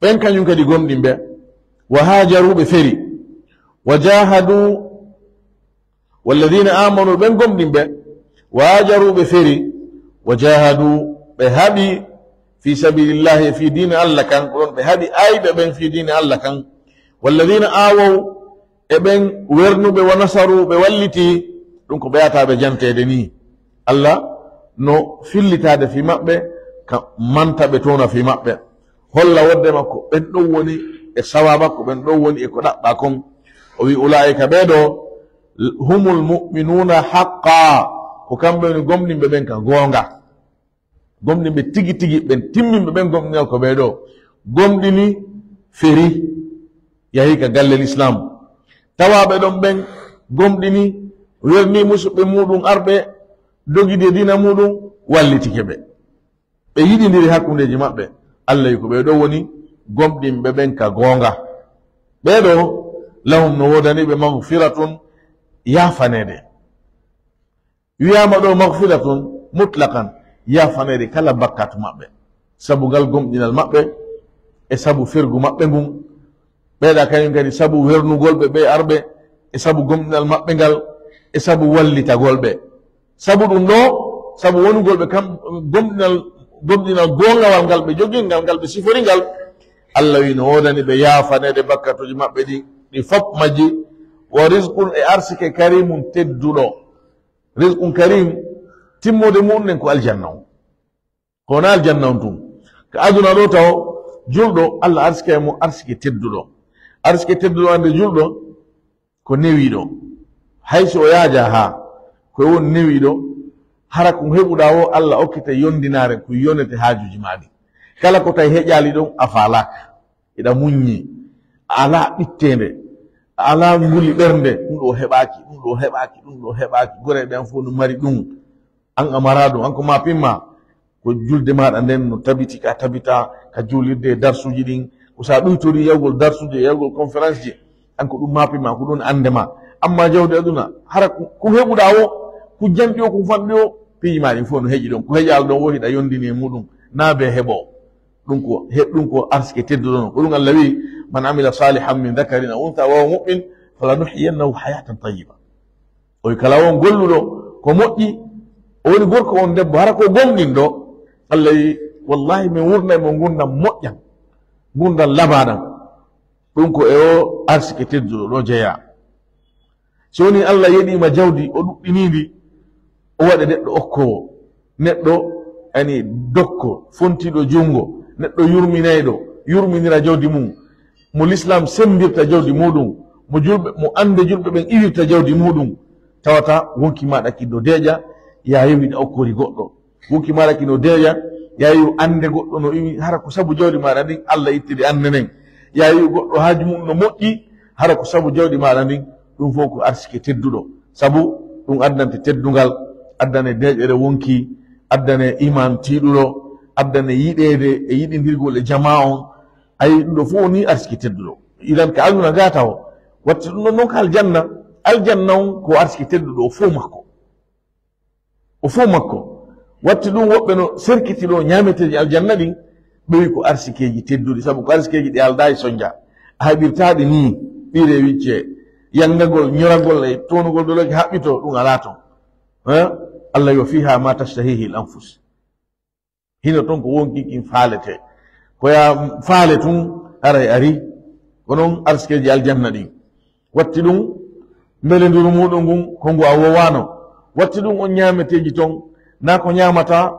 ɓen kañum kadi gomɗinɓe, wa hajaru ɓe feri, wa jahadu, walladina amanu ɓen gomɗinɓe, wa hajaru ɓe feri, wa jahadu ɓe haɓi fi sabilillahi e fi diina Allah kan, ko ɗon ɓe haɓi ayɓe ɓen fi diina Allah kan, walladina awaw e ɓen wernuɓe, wa nasaru ɓe walliti, ɗum ko ɓe yataɓe janteede ni. Allah no fillitaade fi maɓɓe, ka manta ɓe towna fi maɓɓe. Holla wonde makko, ɓen ɗon woni e sawa makko, ɓen ɗon woni e ko ɗaɓɓa kon. O wi, ulaa'ika ɓee ɗo, humul mu'minuuna haqqa, ko kamɓe woni gomɗinɓe ɓen ka goonga. Gomɗinɓe tigi tigi ɓen, timminɓe ɓen gomɗinal ko ɓee ɗo. Gomɗini feri, yahi ka galle l'islam. Tawaaɓe ɗon ɓen gomɗini, werni musuɓɓe muɗum arɓe, dogidi e diina muɗum, wallitike ɓe. Ɓe yiɗindiri hakkundeeji maɓɓe. Allah wi ko ɓee ɗo woni gomɗinɓe ɓen ka goonga. Ɓee ɗo, lahum no woodani ɓe magfiratun, yaafaneede. Wiyaama ɗo magfiratun mutlaqan, yaafaneede kala bakkaatu maɓɓe. Sabu ngal gomɗinal maɓɓe, e sabu fergu maɓɓe ngun. Ɓeeɗa kañum kadi sabu wernugol ɓe ɓe arɓe, e sabu gomɗinal maɓɓe ngal, e sabu wallitagol ɓe. Sabu ɗum ɗo, sabu wonugol ɓe kam gomɗinal, gomɗinal goongawal ngal ɓe jogii ngal, ngal ɓe sifori ngal, Allah wi no woodani ɓe yaafaneede bakkatuuji maɓɓe ɗi, ɗi fop majji. Wa rizqun, e arsike, karimun, tedduɗo. Rizqun karim, timmoode muɗum nden ko aljanna on. Ko wona aljanna on tun. Ka aduna ɗo taw, julɗo, Allah arsike mo arsike tedduɗo. Arsike tedduɗo, annde julɗo, ko newiiɗo. Hay so o yaaja haa, ko woni newiiɗo, hara ko heɓuɗaa o, Allah okkite yondinaare, ko yonete haajuuji maa ɗi. Kala ko tawi heƴaali ɗon, a faalaaka. Eɗa muññi. A alaa ɓitteende. A alaa nguli ɓernde. Ɗum ɗo heɓaaki, ɗum ɗo heɓaaki, ɗum ɗo heɓaaki. Goree ɓen fof no mari ɗum. An a maraa ɗum, an ko maa pimmaa. Ko julde maaɗa nden no tabiti ka tabita, ka juulirde e darsuuji ɗin. Ko sa ɗuytori yahugol darsuuji, yahugol conférence ji, an ko ɗum maa pimmaa, ko ɗum annde ma. Amma jawdi aduna, hara ko, ko heɓuɗaa o, ko janɗi o, ko fanɗi o, piiji maa ɗin fof no heƴi ɗon. Ko heƴaali ɗon o, hiɗa yondini e muɗum, naa bee heɓo. Ɗum ko, he, ɗum ko arsike tedduɗo non. Ko ɗum Allah wi, "Man amila salihan min dhakarin aw untha wa huwa mu'min, falanuhyiyannahu hayatan tayyiba." O wi, "Kala on golluɗo ko moƴƴi, o woni gorko on debbo, hara ko gomɗinɗo." Allah wi, "Wallahi, min wurnay mo ngurndan moƴƴan, ngurndan labaaɗan." Ɗum ko e o arsike tedduɗo ɗo jeyaa. So woni Allah yeɗiima jawdi, o ɗuɗɗinii ndi, o waɗa neɗɗo okkoowo, neɗɗo, yani, dokko, fontiiɗo junngo, neɗɗo yurminayɗo, yurminira jawdi mum, mo Lislaam semmbirta jawdi muɗum, mo julɓe, mo annde julɓe ɓen iwirta jawdi muɗum, tawata wonki maaɗa ki no deeƴa, yaa yewi ɗa okkoori goɗɗo. Wonki maaɗa ki no deeƴa, yaa yewi annde goɗɗo no iwi, hara ko sabu jawdi maaɗa ndin Allah ittiri annde nden. Yaa yewi goɗɗo haaju mum no moƴƴi, hara ko sabu jawdi maaɗa ndin, ɗum fof ko arsike tedduɗo. Sabu ɗum addante teddungal, addane deeƴere wonki, addane iman tiiɗuɗo, addane yiɗeede e yiɗindirgol e jamaa on. Ayi, ɗum ɗo fof woni arsike tedduɗo. Idan ka aduna gaa tawo. Watti ɗum ɗon non ka aljanna. Aljanna on ko arsike tedduɗo o fof makko. O fof makko. Watti ɗum woɓɓe no serkiti ɗo ñaameteeji aljanna ɗin, ɓe wi ko arsikeeji tedduɗi, sabu ko arsikeeji ɗi aldaa e sonja. A haɓirtaa ɗi nii, ɓiire wicce, yanngagol, ñoragol e townugol doloki haɓɓito, ɗum alaa ton. Ha? Allah yo fiha ma tashtahihi al anfus. Hino ton ko wonki kin faalete. Ko ya faale tun haray ari. Ko non arsikeeji aljanna ɗin. Watti ɗum mbelenduru muɗum ngun ko ngu a wowaano. Watti ɗum on ñaameteeji ton, naa ko ñaamata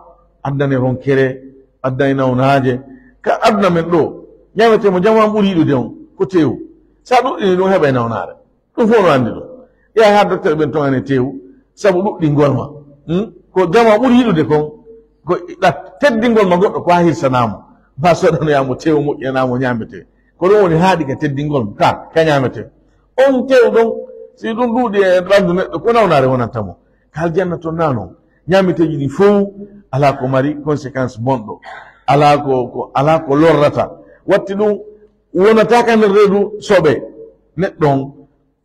addane ronkere, addane nawnaaje. Ka aduna men ɗo, ñaametee mo jamaa ɓuri yiɗude on ko teewu. Sa ɗuɗɗini ɗum heɓay nawnaare. Ɗum fof no anndi ɗum. Yaha haa docteur ɓen ton ane teewu, sabu ɗuɗɗingol ma. Hmm? Ko jamaa ɓuri yiɗude kon, ko ɗa teddingol ma goɗɗo, ko haa hirsanaamo. Ba soɗanoyaamo teewu, moƴƴanaamo ñaametee. Ko ɗum woni haaɗi ka teddingol ma, ka, ka ñaametee. On teewu ɗon, si ɗum ɗuuɗi e ɓanndu neɗɗo, ko nawnaare wonanta mo. Ka aljanna ton naa non. Ñaameteeji ɗin fow alaa ko mari conséquence bonɗo. Alaa ko, ko, alaa ko lorrata. Watti ɗum wonata ka nder reedu soɓe neɗɗo on.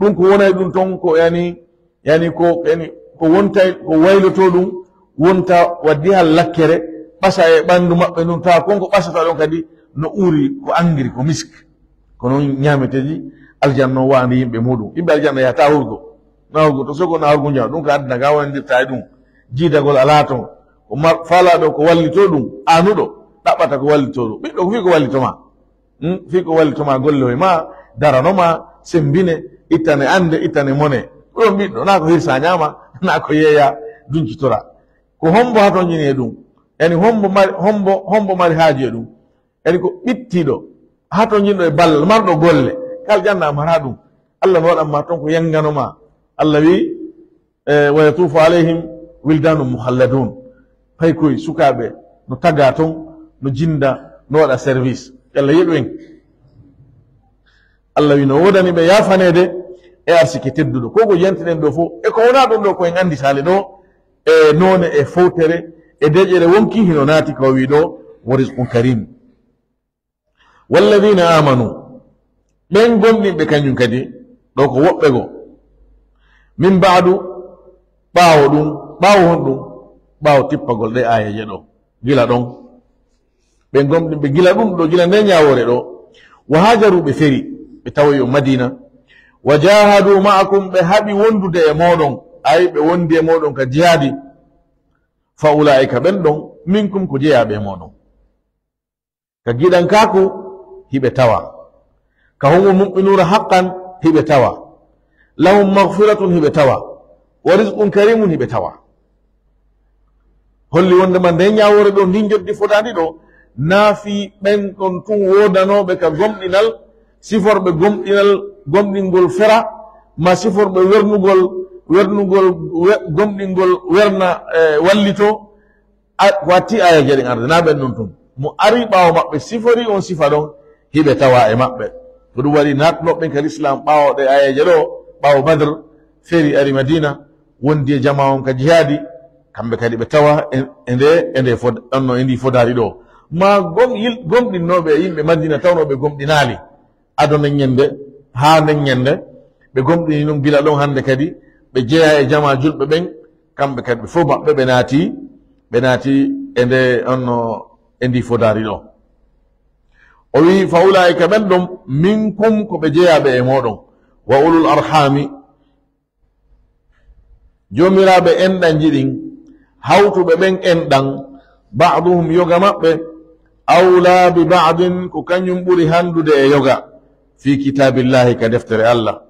Ɗum ko wonay ɗum ton ko yani, yani ko, yani ko wontay, ko wayloto ɗum, wonta waddi hal lakkere, ɓasa e ɓanndu maɓɓe ndun, tawa kon ko ɓasata ɗon kadi no uri ko angiri, ko misk. Ko non ñaameteeji aljanna on wa'ani yimɓe muɗum. Yimɓe aljanna yahata hurgo, na hurgo to sogo, na hurgo njawa. Ɗum ko aduna ga wondirta e ɗum. Jiidagol alaa ton. Ko ma-, faalaaɗo ko wallito ɗum, aanuɗo ɗaɓɓata ko wallito ɗum. Ɓiɗɗo ko fii ko wallito ma. Hmm? Fii ko wallito ma, golle hoy ma, darano ma, sembine, ittane annde, ittane mone. Ko ɗon ɓiɗɗo, naa ko hirsa ñaama, naa ko yeeya dunkitora. Ko hombo hatonjini e ɗum? Yani hombo mari, hombo, hombo mari haaju e ɗum? Yani ko ɓittiiɗo, hatonjinɗo e ballal, marɗo golle. Ka aljanna a maraa ɗum. Allah no waɗan ma ton ko yangano ma. Allah wi, e, "Wa yatufu alayhim wildanun mukhalladun." Paykoy sukaaɓe no taga ton, no jinda, no waɗa service. Yalla yeɗu en. Allah wi no woodani ɓe yaafaneede e arsike tedduɗo. Ko ko yantiɗen ɗo fof, e ko wonaa ɗum ɗo ko en anndi saale ɗo, e noone e fowtere, e deƴere wonki hino naati ko o wi ɗo, "Wa rizqun karim." "Walladhina amanu", ɓen gomɗinɓe kañum kadi, ɗo ko woɓɓe goo. "Min ba'du", ɓaawo ɗum, ɓaawo honɗum? Ɓaawo tippagol ɗe aayeeje ɗo, gila ɗon. Ɓen gomɗinɓe gila ɗum ɗo, gila nden ñaawoore ɗo. "Wa hajaru", ɓe feri, ɓe tawoyi on Madina. "Wa jahadu ma'akum", ɓe haɓi wondude e mooɗon, ay, ɓe wondi e mooɗon ka jihaadi. "Fa ula'ika", ɓen ɗon, "minkum", ko jeyaaɓe e mooɗon. Ka giɗankaaku, hiɓe tawa. Ka humul mu'minuuna haqqan, hiɓe tawa. Lahum maghfiratun, hiɓe tawa. Wa rizqun karimun, hiɓe tawa. Holli wonde ma nde ñaawoore ɗo, ndin joddi fodaandi ɗo, naa fii ɓen ɗon tun woodanooɓe ka gomɗinal, siforɓe gomɗinal, gomɗingol fera, ma siforɓe wernugol, wernugol we-, gomɗingol werna, eh, wallito, a, watti aayeeje ɗen arde, naa ɓen ɗon tun. Mo ari ɓaawo maɓɓe, sifori on sifa ɗon, hiɓe tawa e maɓɓe. Ko ɗum waɗi naatnooɓe ɓen ka Lislaam ɓaawo ɗe aayeeje ɗo, ɓaawo Badr, feri ari Madiina, wondi e jamaa on ka jihaadi, kamɓe kadi ɓe tawa e, e nde, e nde fod-, onno e ndi fodaari ɗo. Ma gom-, yil-, gomɗinnooɓe e yimɓe Madiina tawnoo ɓe gomɗinaali. Ado nden ñande, haa nden ñande, ɓe gomɗini ɗum gila ɗon hannde kadi, ɓe jeyaa e jamaa julɓe ɓen, kamɓe kadi ɓe fof maɓɓe ɓe naati, ɓe naati e nde onno e ndi fodaari ɗo. O wi'i, "Fa ulaa'ika ɓen ɗon, minkum ko ɓe jeyaaɓe e mooɗon, wa ulul arhami, joomiraaɓe enɗanji ɗin, hawtuɓe ɓen enɗan, ba'duhum yoga maɓɓe, awla bi ba'din ko kañum ɓuri hanndude e yoga, fi kitaabillahi ka deftere Allah."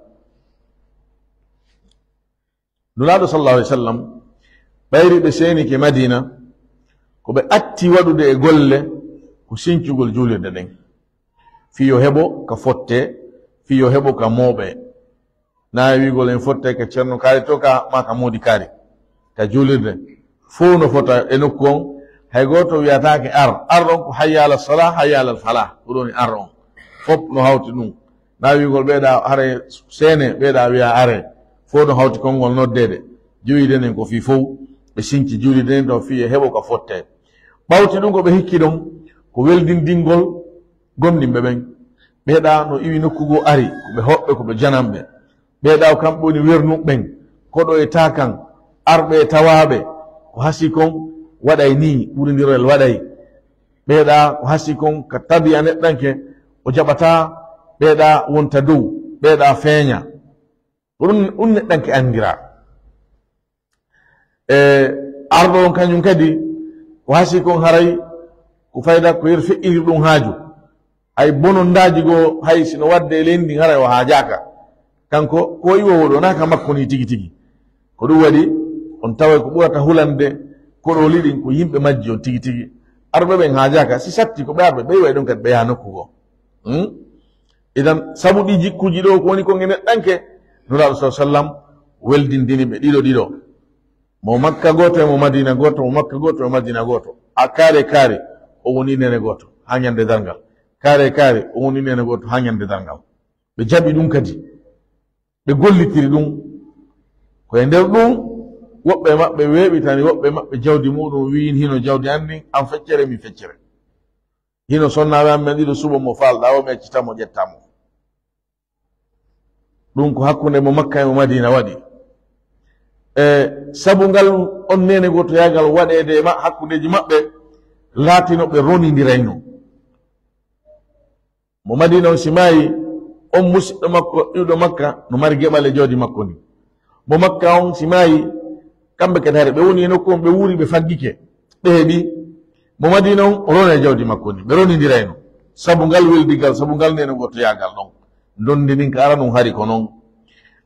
Nulaaɗo sallallahu alaihi wasallam ɓayri ɓe seenike Madiina, ko ɓe atti waɗude e golle ko sincugol juulirde ɗen. Fii yo heɓo ka fotte, fii yo heɓo ka mooɓe. Na wi'ugol en fotte ka Ceerno Kaari to ka, ma ka Moodi Kaari. Ka juulirde. Fow no fota e nokku on, hay gooto wi'ataake ar. Ar on ko hayya ala salah, hayya ala falah. Ko ɗon ar on. Fof no hawti ɗum. Na wi'ugol ɓeeɗa hare seene, ɓeeɗa wi'a are. Fow no hawti konngol noddeede. Juulirde nden ko fii fow. Ɓe sinci juulirde nden taw fii e heɓo ka fotte. Ɓawti ɗum ko ɓe hikki ɗon, ko weldindingol gomɗinɓe ɓen. Ɓeeɗa no iwi nokku goo ari, ko ɓe hoɓɓe, ko ɓe jananɓe. Ɓeeɗa ko kamɓe woni wernuɓe ɓen, koɗo e taakan, arɓe e tawaaɓe, ko hasii kon waɗay nii, ɓurindirol waɗay. Ɓeeɗa ko hasii kon ka tabi'a neɗɗanke, o jaɓataa ɓeeɗa wonta dow, ɓeeɗa feeña. Ko ɗum, ɗum neɗɗanke anndiraa. E arɗo on kañum kadi, ko hasii kon haray ko fayda ko yer feƴƴiri ɗum haaju. Hay bonondaaji goo, hay si no waɗde e leydi ndin, haray o haajaaka. Kanko, ko iwoowo ɗo, naa ka makko nii tigi tigi. Ko ɗum waɗi, on taway ko ɓurata hulande koɗooli ɗin ko yimɓe majji on tigi tigi. Arɓe ɓen haajaaka, si satti ko ɓe arɓe, ɓe iway ɗon kadi ɓe yaha nokku goo. Hmm? Idan, sabu ɗi jikkuuji ɗo ko woni kon e neɗɗanke, Nulaaɗo sallallahu alaihi wasallam weldindini ɓe ɗiɗo ɗiɗo. Mo Makka gooto e mo Madiina gooto, mo Makka gooto e mo Madiina gooto. A kaari kaari, o woni neene gooto, haa ñande darngal. Kaari kaari, o woni neene gooto, haa ñande darngal. Ɓe jaɓi ɗum kadi. Ɓe gollitiri ɗum. Ko e nder ɗum, woɓɓe maɓɓe weeɓitani woɓɓe maɓɓe jawdi muɗum, wi'in hino jawdi an ndin, an feccere, min feccere. Hino sonnaaɓe amen ɗiɗo suɓo mo faalɗaa o, mi accita mo, ƴetta mo. Ɗum ko hakkunde mo Makka e mo Madiina waɗi. E sabu ngal on neene gootoyaagal waɗeede e ma-, hakkundeeji maɓɓe, laatino ɓe ronindirayno. Mo Madiina on si maayi, on musiɗɗo makko iwɗo Makka no mari geɓal e jawdi makko ndin. Mo Makka on si maayi, kamɓe kadi hare ɓe woni e nokku on, ɓe wuuri, ɓe faggike, ɓe heɓi. Mo Madiina on rona e jawdi makko ndin, ɓe ronindirayno. Sabu ngal weldigal, sabu ngal neene gootoyaagal ɗon. Ndonndi ndin ka ara ɗum hari ko non.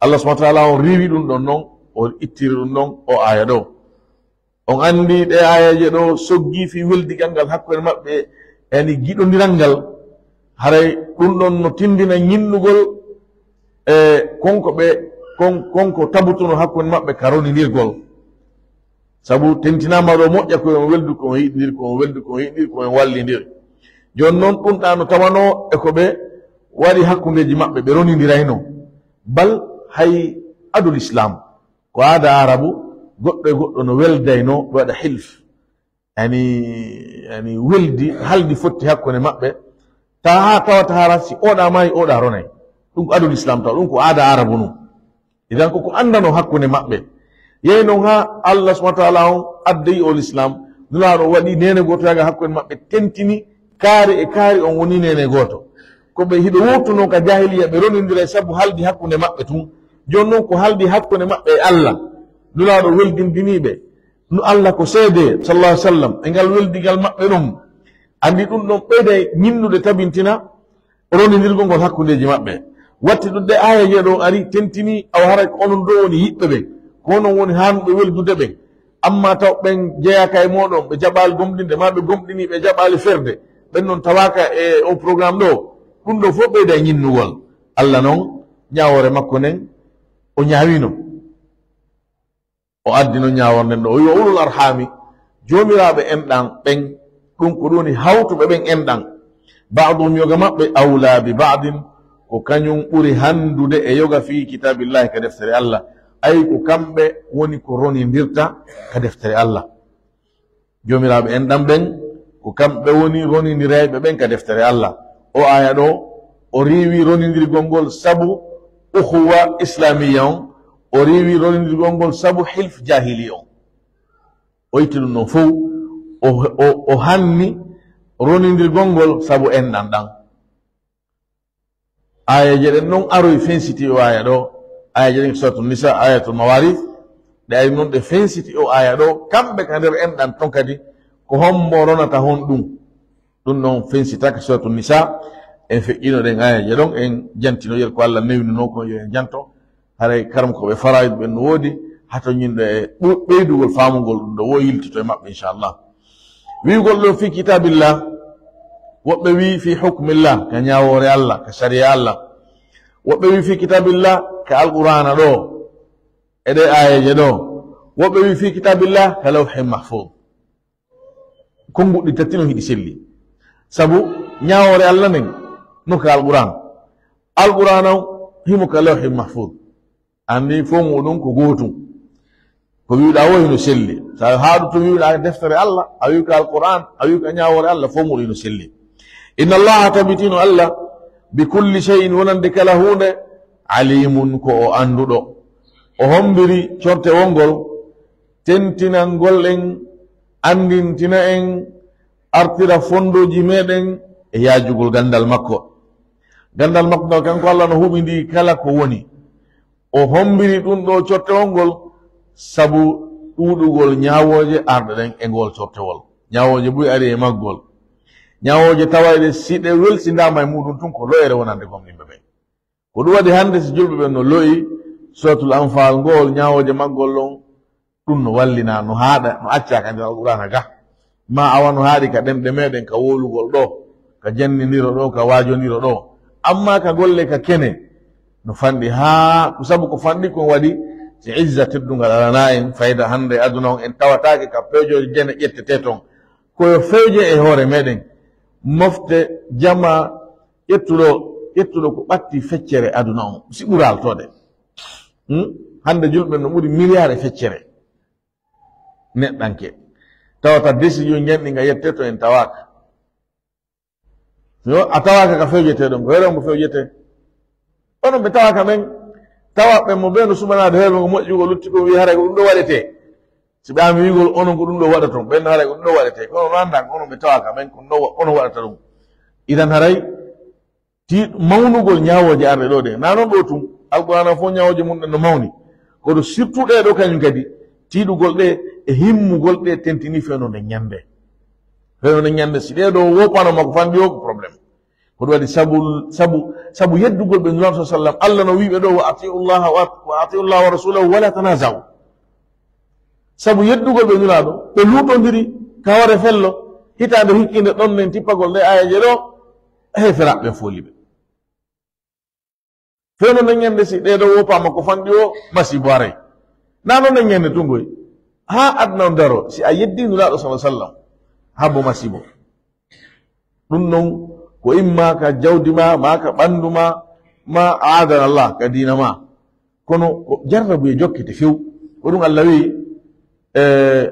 Allah subhanahu wa ta'ala on riiwi ɗum ɗon non, o ittiri ɗum ɗon, o aaya ɗo. On anndi ɗe aayeeje ɗo soggi fii weldigal ngal hakkunde maɓɓe, yani giɗondiral ngal. Haray ɗum ɗon no tindina ñinnugol, e, kon ko ɓe, kon, kon ko tabutuno hakkunde maɓɓe ka ronindirgol. Sabu tentinaama ɗo moƴƴa ko on weldu, ko on yiɗindir, ko on weldu, ko on yiɗindir, ko on wallindir. Jooni non ɗum ɗa no tawanoo e ko ɓe waɗi hakkundeeji maɓɓe, ɓe ronindirayno. Bal hay adul Islam. Ko aada Arabu, goɗɗo e goɗɗo no weldaynoo, ɓe waɗa hilf. Yani, yani weldi, haldi fotti hakkunde maɓɓe. Ta haa tawata hara si oɗa maayi, oɗa ronay. Ɗum ko adul Islam taw, ɗum ko aada Arabu nun. Idan ko ko anndano hakkunde maɓɓe. Yehi non haa Allah subhanahu wa ta'ala on addi o Lislaam, Nulaaɗo waɗi neene gootoyaagal hakkunde maɓɓe, tentini kaari e kaari on woni neene gooto. Ko ɓe hiɓe wowtuno ka jaahiliya, ɓe ronindira e sabu haldi hakkunde maɓɓe tun. Jooni non ko haldi hakkunde maɓɓe e Allah. Nulaaɗo weldindini ɓe. No Allah ko seede, sallallahu alaihi wasallam, e ngal weldigal maɓɓe ɗon. Anndi ɗum ɗon ɓeyday ñinnude tabintina ronindirgol ngol hakkundeeji maɓɓe. Watti ɗum de, aayeeje ɗo ari tentini, awa haray ko onon ɗo woni yiɓɓe ɓen, ko onon woni haanuɓe weldude ɓen. Amma taw ɓen jeyaaka e mooɗon, ɓe jaɓaali gomɗinde, maa ɓe gomɗini, ɓe jaɓaali ferde, ɓen non tawaaka e o programme ɗo. Ɗum ɗo fof ɓeyda e ñinnugol. Allah non, ñaawoore makko nden, o ñaawino. O addi non ñaawoore nden ɗo. O wi, "Wa ulul arhami", joomiraaɓe enɗan ɓen, ɗum ko ɗum woni hawtuɓe ɓen enɗan. "Ba'duhum", yoga maɓɓe, "awla bi ba'din", ko kañum ɓuri hanndude e yoga, "fi kitabillahi", ka deftere Allah. Ay ko kamɓe woni ko ronindirta ka deftere Allah. Joomiraaɓe enɗan ɓen, ko kamɓe woni ronindirayɓe ɓen ka deftere Allah. O aaya ɗo, o riiwi ronindirgol ngol sabu ukhuwa islamiyya on, o riiwi ronindirgol ngol sabu hilf jahili on. O itti ɗum ɗon fow, o, o, o hanni ronindirgol ngol sabu enɗan ɗan. Aayeeje ɗen non aroy fensiti o aaya ɗo. Aayeeje ɗen, Suratul Nisa, Ayatul Mawarith. Ɗe ari non ɗe fensiti o aaya ɗo. Kamɓe ka nder enɗan ton kadi, ko hombo ronata honɗum? Ɗum ɗon fensita ka Suratul Nisa. En feƴƴino ɗen aayeeje ɗon, en jantino yer ko Allah newnuno ko yo en janto. Haray karamokooɓe faraid ɓen no woodi hatoñinɗo e ɓu-, ɓeydugol faamugol ɗum ɗo, wo yiltito e maɓɓe, inchallah. Wi'ugol ɗo fi kitabillah, woɓɓe wi fi hukmillah, ka ñaawoore Allah, ka sariya Allah. Woɓɓe wi fi kitabillah, ka Alqur'aana ɗo, e ɗe aayeeje ɗo. Woɓɓe wi fi kitabillah, ka lawhin mahfuz. Konnguɗi tati no hiɗi selli. Sabu ñaawoore Allah nden no ka Alqur'aan. Alqur'aan on himo ka lawhin mahfuz. Anndi fof muɗum ko gootum. Ko wi'uɗaa wo hino selli. So a haɗu to wi'uɗaa deftere Allah, a wi'u ka Alqur'aan, a wi'u ka ñaawoore Allah, fof muɗum hino selli. Inna Allaha, tabitino Allah, bi kulli shay'in, wonande kala huunde, alimun, ko o annduɗo. O hombiri cortewol ngol, tentinangol en, anndintina en, artira fondooji meɗen e yaajugol ganndal makko. Ganndal makko ngal, kanko Allah no huɓindi kala ko woni. O hombiri ɗum ɗo cortewol ngol sabu ɗuuɗugol ñaawooje arɗe ɗen e ngol cortewol. Ñaawooje buy ari e maggol. Ñaawooje tawayɗe si ɗe welsindaama e muɗum tun ko lo'ere wonande gomɗinɓe ɓen. Ko ɗum waɗi hannde si julɓe ɓen no lo'i Suratul Anfal ngol, ñaawooje maggol ɗon, ɗum no wallina, no haaɗa, no acca ka nder Alqur'aana ga. Ma awa no haaɗi ka ɗemɗe meɗen, ka wowlugol ɗo, ka jannindiro ɗo, ka waajondiro ɗo. Amma ka golle ka kene, no fanɗi haa, ko sabu ko fanɗi kon waɗi, si izza teddungal alana en, fayda hannde aduna on, en tawataake ka peejooje jene ƴettete ton. Ko yo feeje e hoore meɗen, mofte jama ƴettuɗo, ƴettuɗo ko ɓatti feccere aduna on, si ɓural toode. Hmm? Hannde julɓe no ɓuri miliyaar e feccere neɗɗanke. Tawata décision njanɗi nga yette to en tawaaka. Yo, a tawaaka ka fewjetee ɗon, ko hoore mo fewjetee. Onon ɓe tawaaka ɓen, tawa ɓen mo ɓe no subanaade hoore mo moƴƴugol lutti ko wi haray ko ɗum ɗo waɗetee. Si ɓe ami wi'ugol onon ko ɗum ɗo waɗaton, ɓen haray ko ɗum ɗo waɗetee. Kono no anndaa ko onon ɓe tawaaka ɓen, ko ɗum ɗo wa-, onon waɗata ɗum. Idan haray Ti mawnugol ñaawooje arɗe ɗo ɗe. Na non ɗo tun, Alqur'aana fof ñaawooje mum ɗen no mawni. Kono surtout ɗe ɗo kañum kadi, tiiɗugol ɗe e himmugol ɗe tentini fewndo nden ñande. Fewndo nden ñande, si ɗe ɗo wopano makko fanɗi o, ko problème. Ko ɗum waɗi sabu, sabu, sabu yeddugol ɓe Nulaaɗo sallallahu alaihi wasallam, Allah no wi'i ɓe ɗo, "Wa ati'u Allaha wa, wa ati'u Allaha wa rasulahu wa la tanaza'u." Sabu yeddugol ɓe Nulaaɗo, ɓe luutondiri ka hoore fello, hitaande hikkinde ɗon nden tippagol nde aayeeje ɗo, heeferaaɓe ɓen fooli ɓe. Fewndo nden ñande si ɗee ɗo woppaama ko fanɗi o, masiibo aray. Na non nden ñande tun koy. Haa aduna on daro, si a yeddi Nulaaɗo sallallahu alaihi wasallam, habbo masiibo. Ɗum non ko imma ka jawdi ma, ma ka ɓandu ma, ma aadana Allah ka diina ma. Kono ko jarrabu e jokkete few. Ko ɗum Allah wi'i, eh,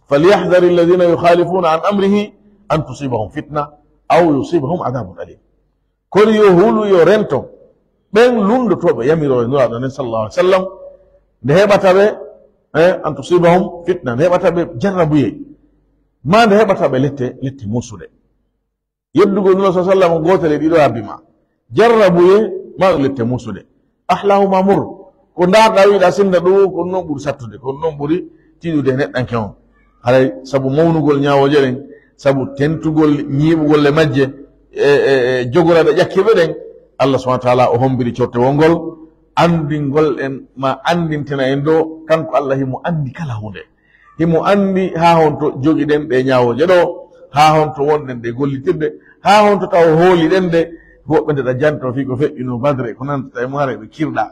"Falyahdhari alladhina yukhalifuna an amrihi an tusibahum fitna aw yusibahum adhabun alim." Kono yo hulu, yo rento ɓen lundotooɓe yamirooɓe Nulaaɗo nden sallallahu alaihi wasallam, nde heɓata ɓe, eh, an tusibahum fitna, nde heɓata ɓe jarrabuyee, ma nde heɓata ɓe lette, lette musuɗe. Yeddugol Nulaaɗo sallallahu alaihi wasallam gootel e ɗiɗo abbi ma. Jarrabuyee, ma ɗum lette musuɗe. Ahlahuma mur. Ko ndaarɗaa wi'uɗaa sinna ɗum, ko non ɓuri sattude, ko non ɓuri tiiɗude e neɗɗanke on. Haray sabu mawnugol ñaawooje ɗen, sabu tentugol ñiiɓugol e majje, e, e, e jogoraaɓe ƴakkirɓe ɗen, Allah subhanahu wa taala o hombiri cortewol ngol, anndingol en, ma anndintina en ɗo, kanko Allah himo anndi kala huunde. Himo anndi haa honto jogiɗen ɗe ñaawooje ɗo, haa honto wonɗen ɗe gollitirde, haa honto taw hooliɗen ɗe, woɓɓe nde ɗa janto fii ko feƴƴuno Badre, ko nantata e maare ɓe kirɗa.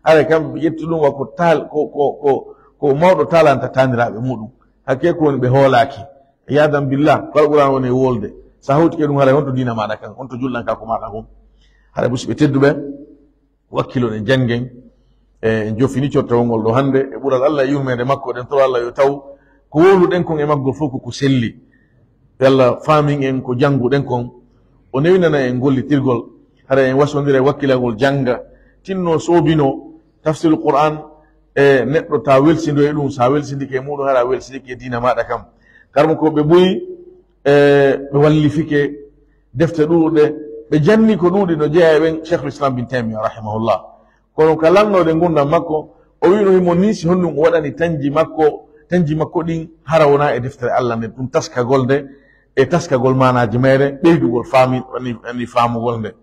Haray kamɓe ɓe ƴetti ɗum wa ko taal-, ko, ko, ko, ko mawɗo taalanta taaniraaɓe muɗum. Hakke ko woni ɓe hoolaaki. Iyadan billah, ko Alqur'aan woni e wolde. Sa hawtike ɗum haray honto diina maaɗa kan, honto julɗankaaku maaɗa kon. Haray musiɓɓe tedduɓe, wakkiloɗen janngen. E, en jofini cortewol ngol ɗo hannde, e ɓural Allah e yurmeende makko, ɗen toro Allah yo taw ko wowluɗen kon e maggol fof ko ko selli. Yo Allah faamin en ko jannguɗen kon, o newinana en gollitirgol, hara en wasondira e wakkilagol jannga, tinno soobino tafsirul Qur'an, e neɗɗo ta welsindo e ɗum, sa welsindike e muɗum, hara welsindike e diina maɗa kam. Karmo ko ɓe ɓuyi, e ɓe wallifike defte ɗuuɗe, ɓe janni ko ɗuuɗi no jeeya e ɓen Cheikhul Islam bin Taymiyyah rahimahullah. Kono ka lannoode ngurndan makko, o wi'no himo nii si honɗum o waɗani tanji makko, tanji makko ɗin hara wonaa e deftere Allah nden, ɗum taskagol nde, e taskagol maanaaji mayre, ɓeydugol faami-, ani, ani faamugol nde.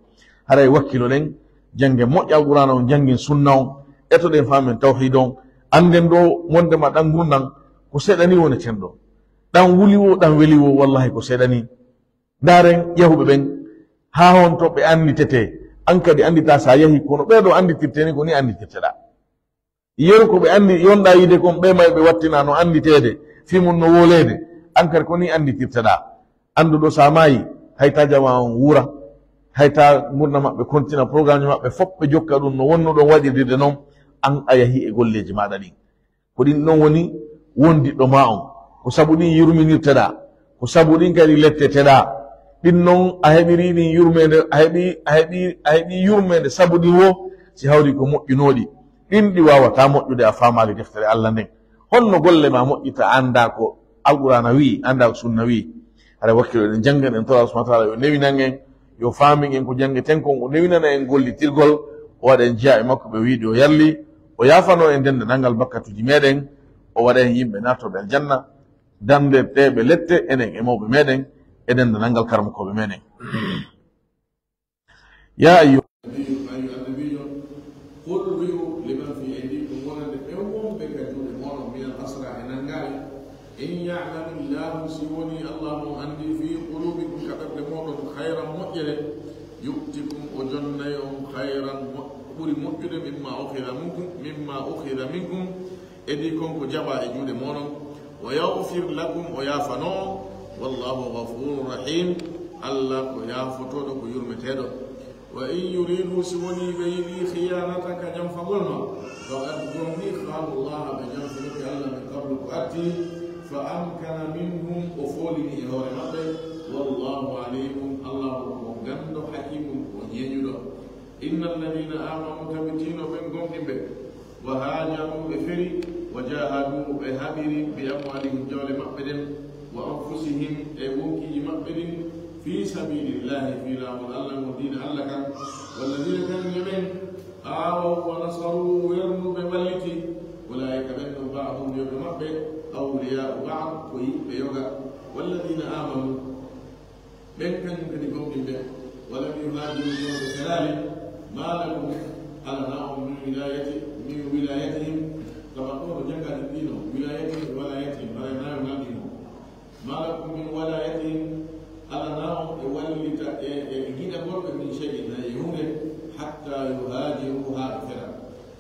Haray wakkilo ɗen, janngen moƴƴa Alqur'aana on, janngen sunna on, etoɗen faamen tawhiid on, annden ɗo wondema ɗan ngurndan ko seeɗa nii woneten ɗo. Ɗan wuli wo, ɗan weli wo, wallahi ko seeɗa nii. Ndaaren yahuɓe ɓen, haa honto ɓe annditete. An kadi annditaa sa yahi, kono ɓee ɗo annditirte ni, ko ni annditirteɗaa. Yeru ko ɓe anndi, yonɗaa yiide kon, ɓe may ɓe wattina no annditeede, fii mun no wooleede. An kadi ko ni annditirteɗaa. Anndu ɗo sa maayi, hay ta jama on wuura, hay ta ngurndan maɓɓe kontina, programme maɓɓe fof ɓe jokka ɗum no wonno ɗon waɗirde non, an a yahi e golleeji maaɗa ɗin. Ko ɗin ɗon woni wondiɗɗo ma on. Ko sabu ɗin yurminirteɗaa. Ko sabu ɗin kadi letteteɗaa. Ɗin non a heɓiri ɗin yurmeende, a heɓi, a heɓi, a heɓi yurmeende sabu ɗin wo, si hawri ko moƴƴunooɗi. Ɗin ɗi waawataa moƴƴude a faamaali deftere Allah nden. Honno golle ma moƴƴita a anndaa ko Alqur'aana wi'i, anndaa ko Sunna wi'i? Haray wakkilo ɗen janngen, en tora Allah subhanahu wa taala yo newinan en, yo faamin en ko janngeten kon, o newinana en gollitirgol, o waɗa en jeyaa e makko ɓe wiide o yarli, o yaafano en denndanangal bakkatuuji meɗen, o waɗa en yimɓe naatooɓe aljanna, dandeteeɓe lette enen e mawɓe meɗen, e denndanangal karamokooɓe meɗen. Yaa ayyuha النبي، أيها النبي، قل، wi'u, لمن في أيديكم، wonande ɓen wonɓe ka juuɗe mooɗon, من الأسرى، e nanngaaɓe, إن يعلم الله، si wonii Allah on anndii, في قلوبكم، ka ɓerɗe mooɗon, خيرا، moƴƴere, يؤتكم، o jonnay on، خيرا، mo-, ɓuri moƴƴude, مما أخذ منكم، مما أخذ منكم، edii kon ko jaɓaa e juuɗe mooɗon, ويغفر لكم، o yaafano on, والله غفور رحيم، Allah ko yaafotooɗo, ko yurmeteeɗo. وإن يريدوا، si wonii ɓe yiɗii، خيانتك، janfagol ma, فقد، gonɗii، خانوا الله، ɓe janfinoke Allah من قبل، ko addi, فأمكن منهم، o foolini e hoore maɓɓe, والله عليم، Allah ko ganndo، حكيم، ko ñeeñuɗo. إن الذين آمنوا، tabitiino ɓen gomɗinɓe, وهاجروا، ɓe feri, وجاهدوا، ɓe haɓiri، بأموالهم، jawle maɓɓe ɗen, وأنفسهم، e wonkiiji maɓɓe ɗin, في سبيل الله، fii laawol Allah ngol, diina Allah kan, والذين، kañum e ɓen, آووا ونصروا، wernuɓe walliti, أولئك، ɓen ɗon، بعضهم، yoɓe maɓɓe, أولياء بعض، ko yiɓɓe yoga, والذين آمنوا، ɓen kañum kadi gomɗinɓe, ولم يهاجروا، kono ɓe feraali, ما لكم، alanaa on, من ولاية، من ولايتهم، kama ɗo no janngaade ɗino، ولايتهم، ولايتهم، haray nayo ngal ɗino. ما لكم من ولايتهم، alanaa on e wallita-, e, e giɗagol ɓe، من شيء، hay e huunde، حتى يهاجروا، haa ɓe fera.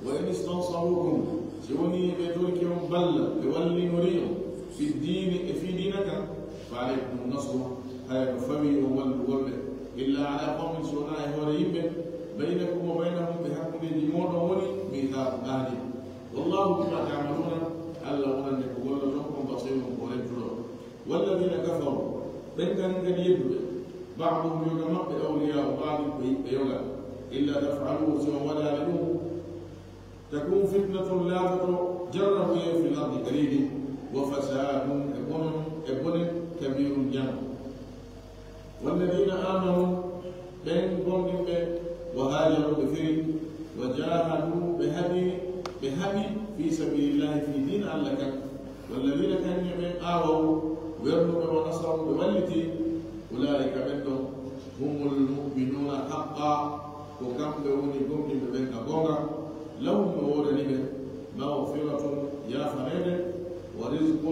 وإن استنصروكم، si wonii ɓe torike on ballal, ɓe wallinorii on, في الدين، e fii diina kan, فعليكم النصر، hara no fawii on wallugol ɓe, إلا على قوم، si wonaa e hoore yimɓe, بينكم وبينهم، ɓe hakkundeeji mooɗon woni، ميثاق، ahdi. والله بما تعملون، Allah wonande ko golloton kon، بصير، ko rentuɗo. والذين كفروا، ɓen kan kadi yedduɓe, بعضهم، yoga maɓɓe, أولياء بعض، ko yiɓɓe yoga. إلا تفعلوه، si on waɗaali ɗum، تكن فتنة، laatoto jarraboye، في الأرض، ka leydi، وفساد، e bonon, e bone, كبير، jango. والذين آمنوا، ɓen gomɗinɓe, وهاجروا، ɓe feri, وجاهدوا، ɓe haɓi، ɓe haɓi، في سبيل الله، fii diina Allah kan, والذين، kañum e ɓen, آووا، wernuɓe, ونصروا، ɓe walliti، أولئك، ɓen ɗon, هم المؤمنون حقا, ko kamɓe woni gomɗinɓe ɓen ka goonga. لهم, no woodani ɓe, مغفرة, yaafaneede, ورزق,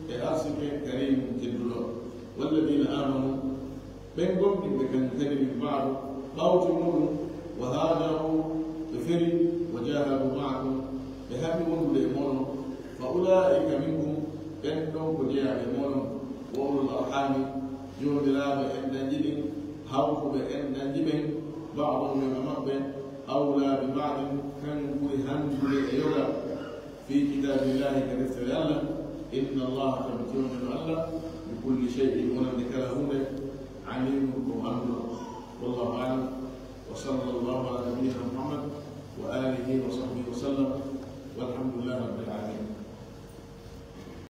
e arsike, كريم, tedduɗo. والذين آمنوا, ɓen gomɗinɓe kan kadi من بعد, ɓawti muɗum, وهاجروا, ɓe feri, وجاهدوا معكم, ɓe haɓi wondude e mooɗon, فأولئك منكم, ɓen ɗon ko jeyaaɓe e mooɗon, وأولو الأرحام, joomiraaɓe en dañji ɗin, hawtuɓe en dañji ɓen, بعضهم, yoga maɓɓe, أولى ببعض, kañum ɓuri handude e yoga, في كتاب الله, ka deftere Alla, إن الله, tabbiti wonde no Alla, بكل شيء, wonande kala huunde, عليم, ko annduɗo. والله أعلم، وصلى الله على نبينا محمد وآله وصحبه وسلم، والحمد لله رب العالمين.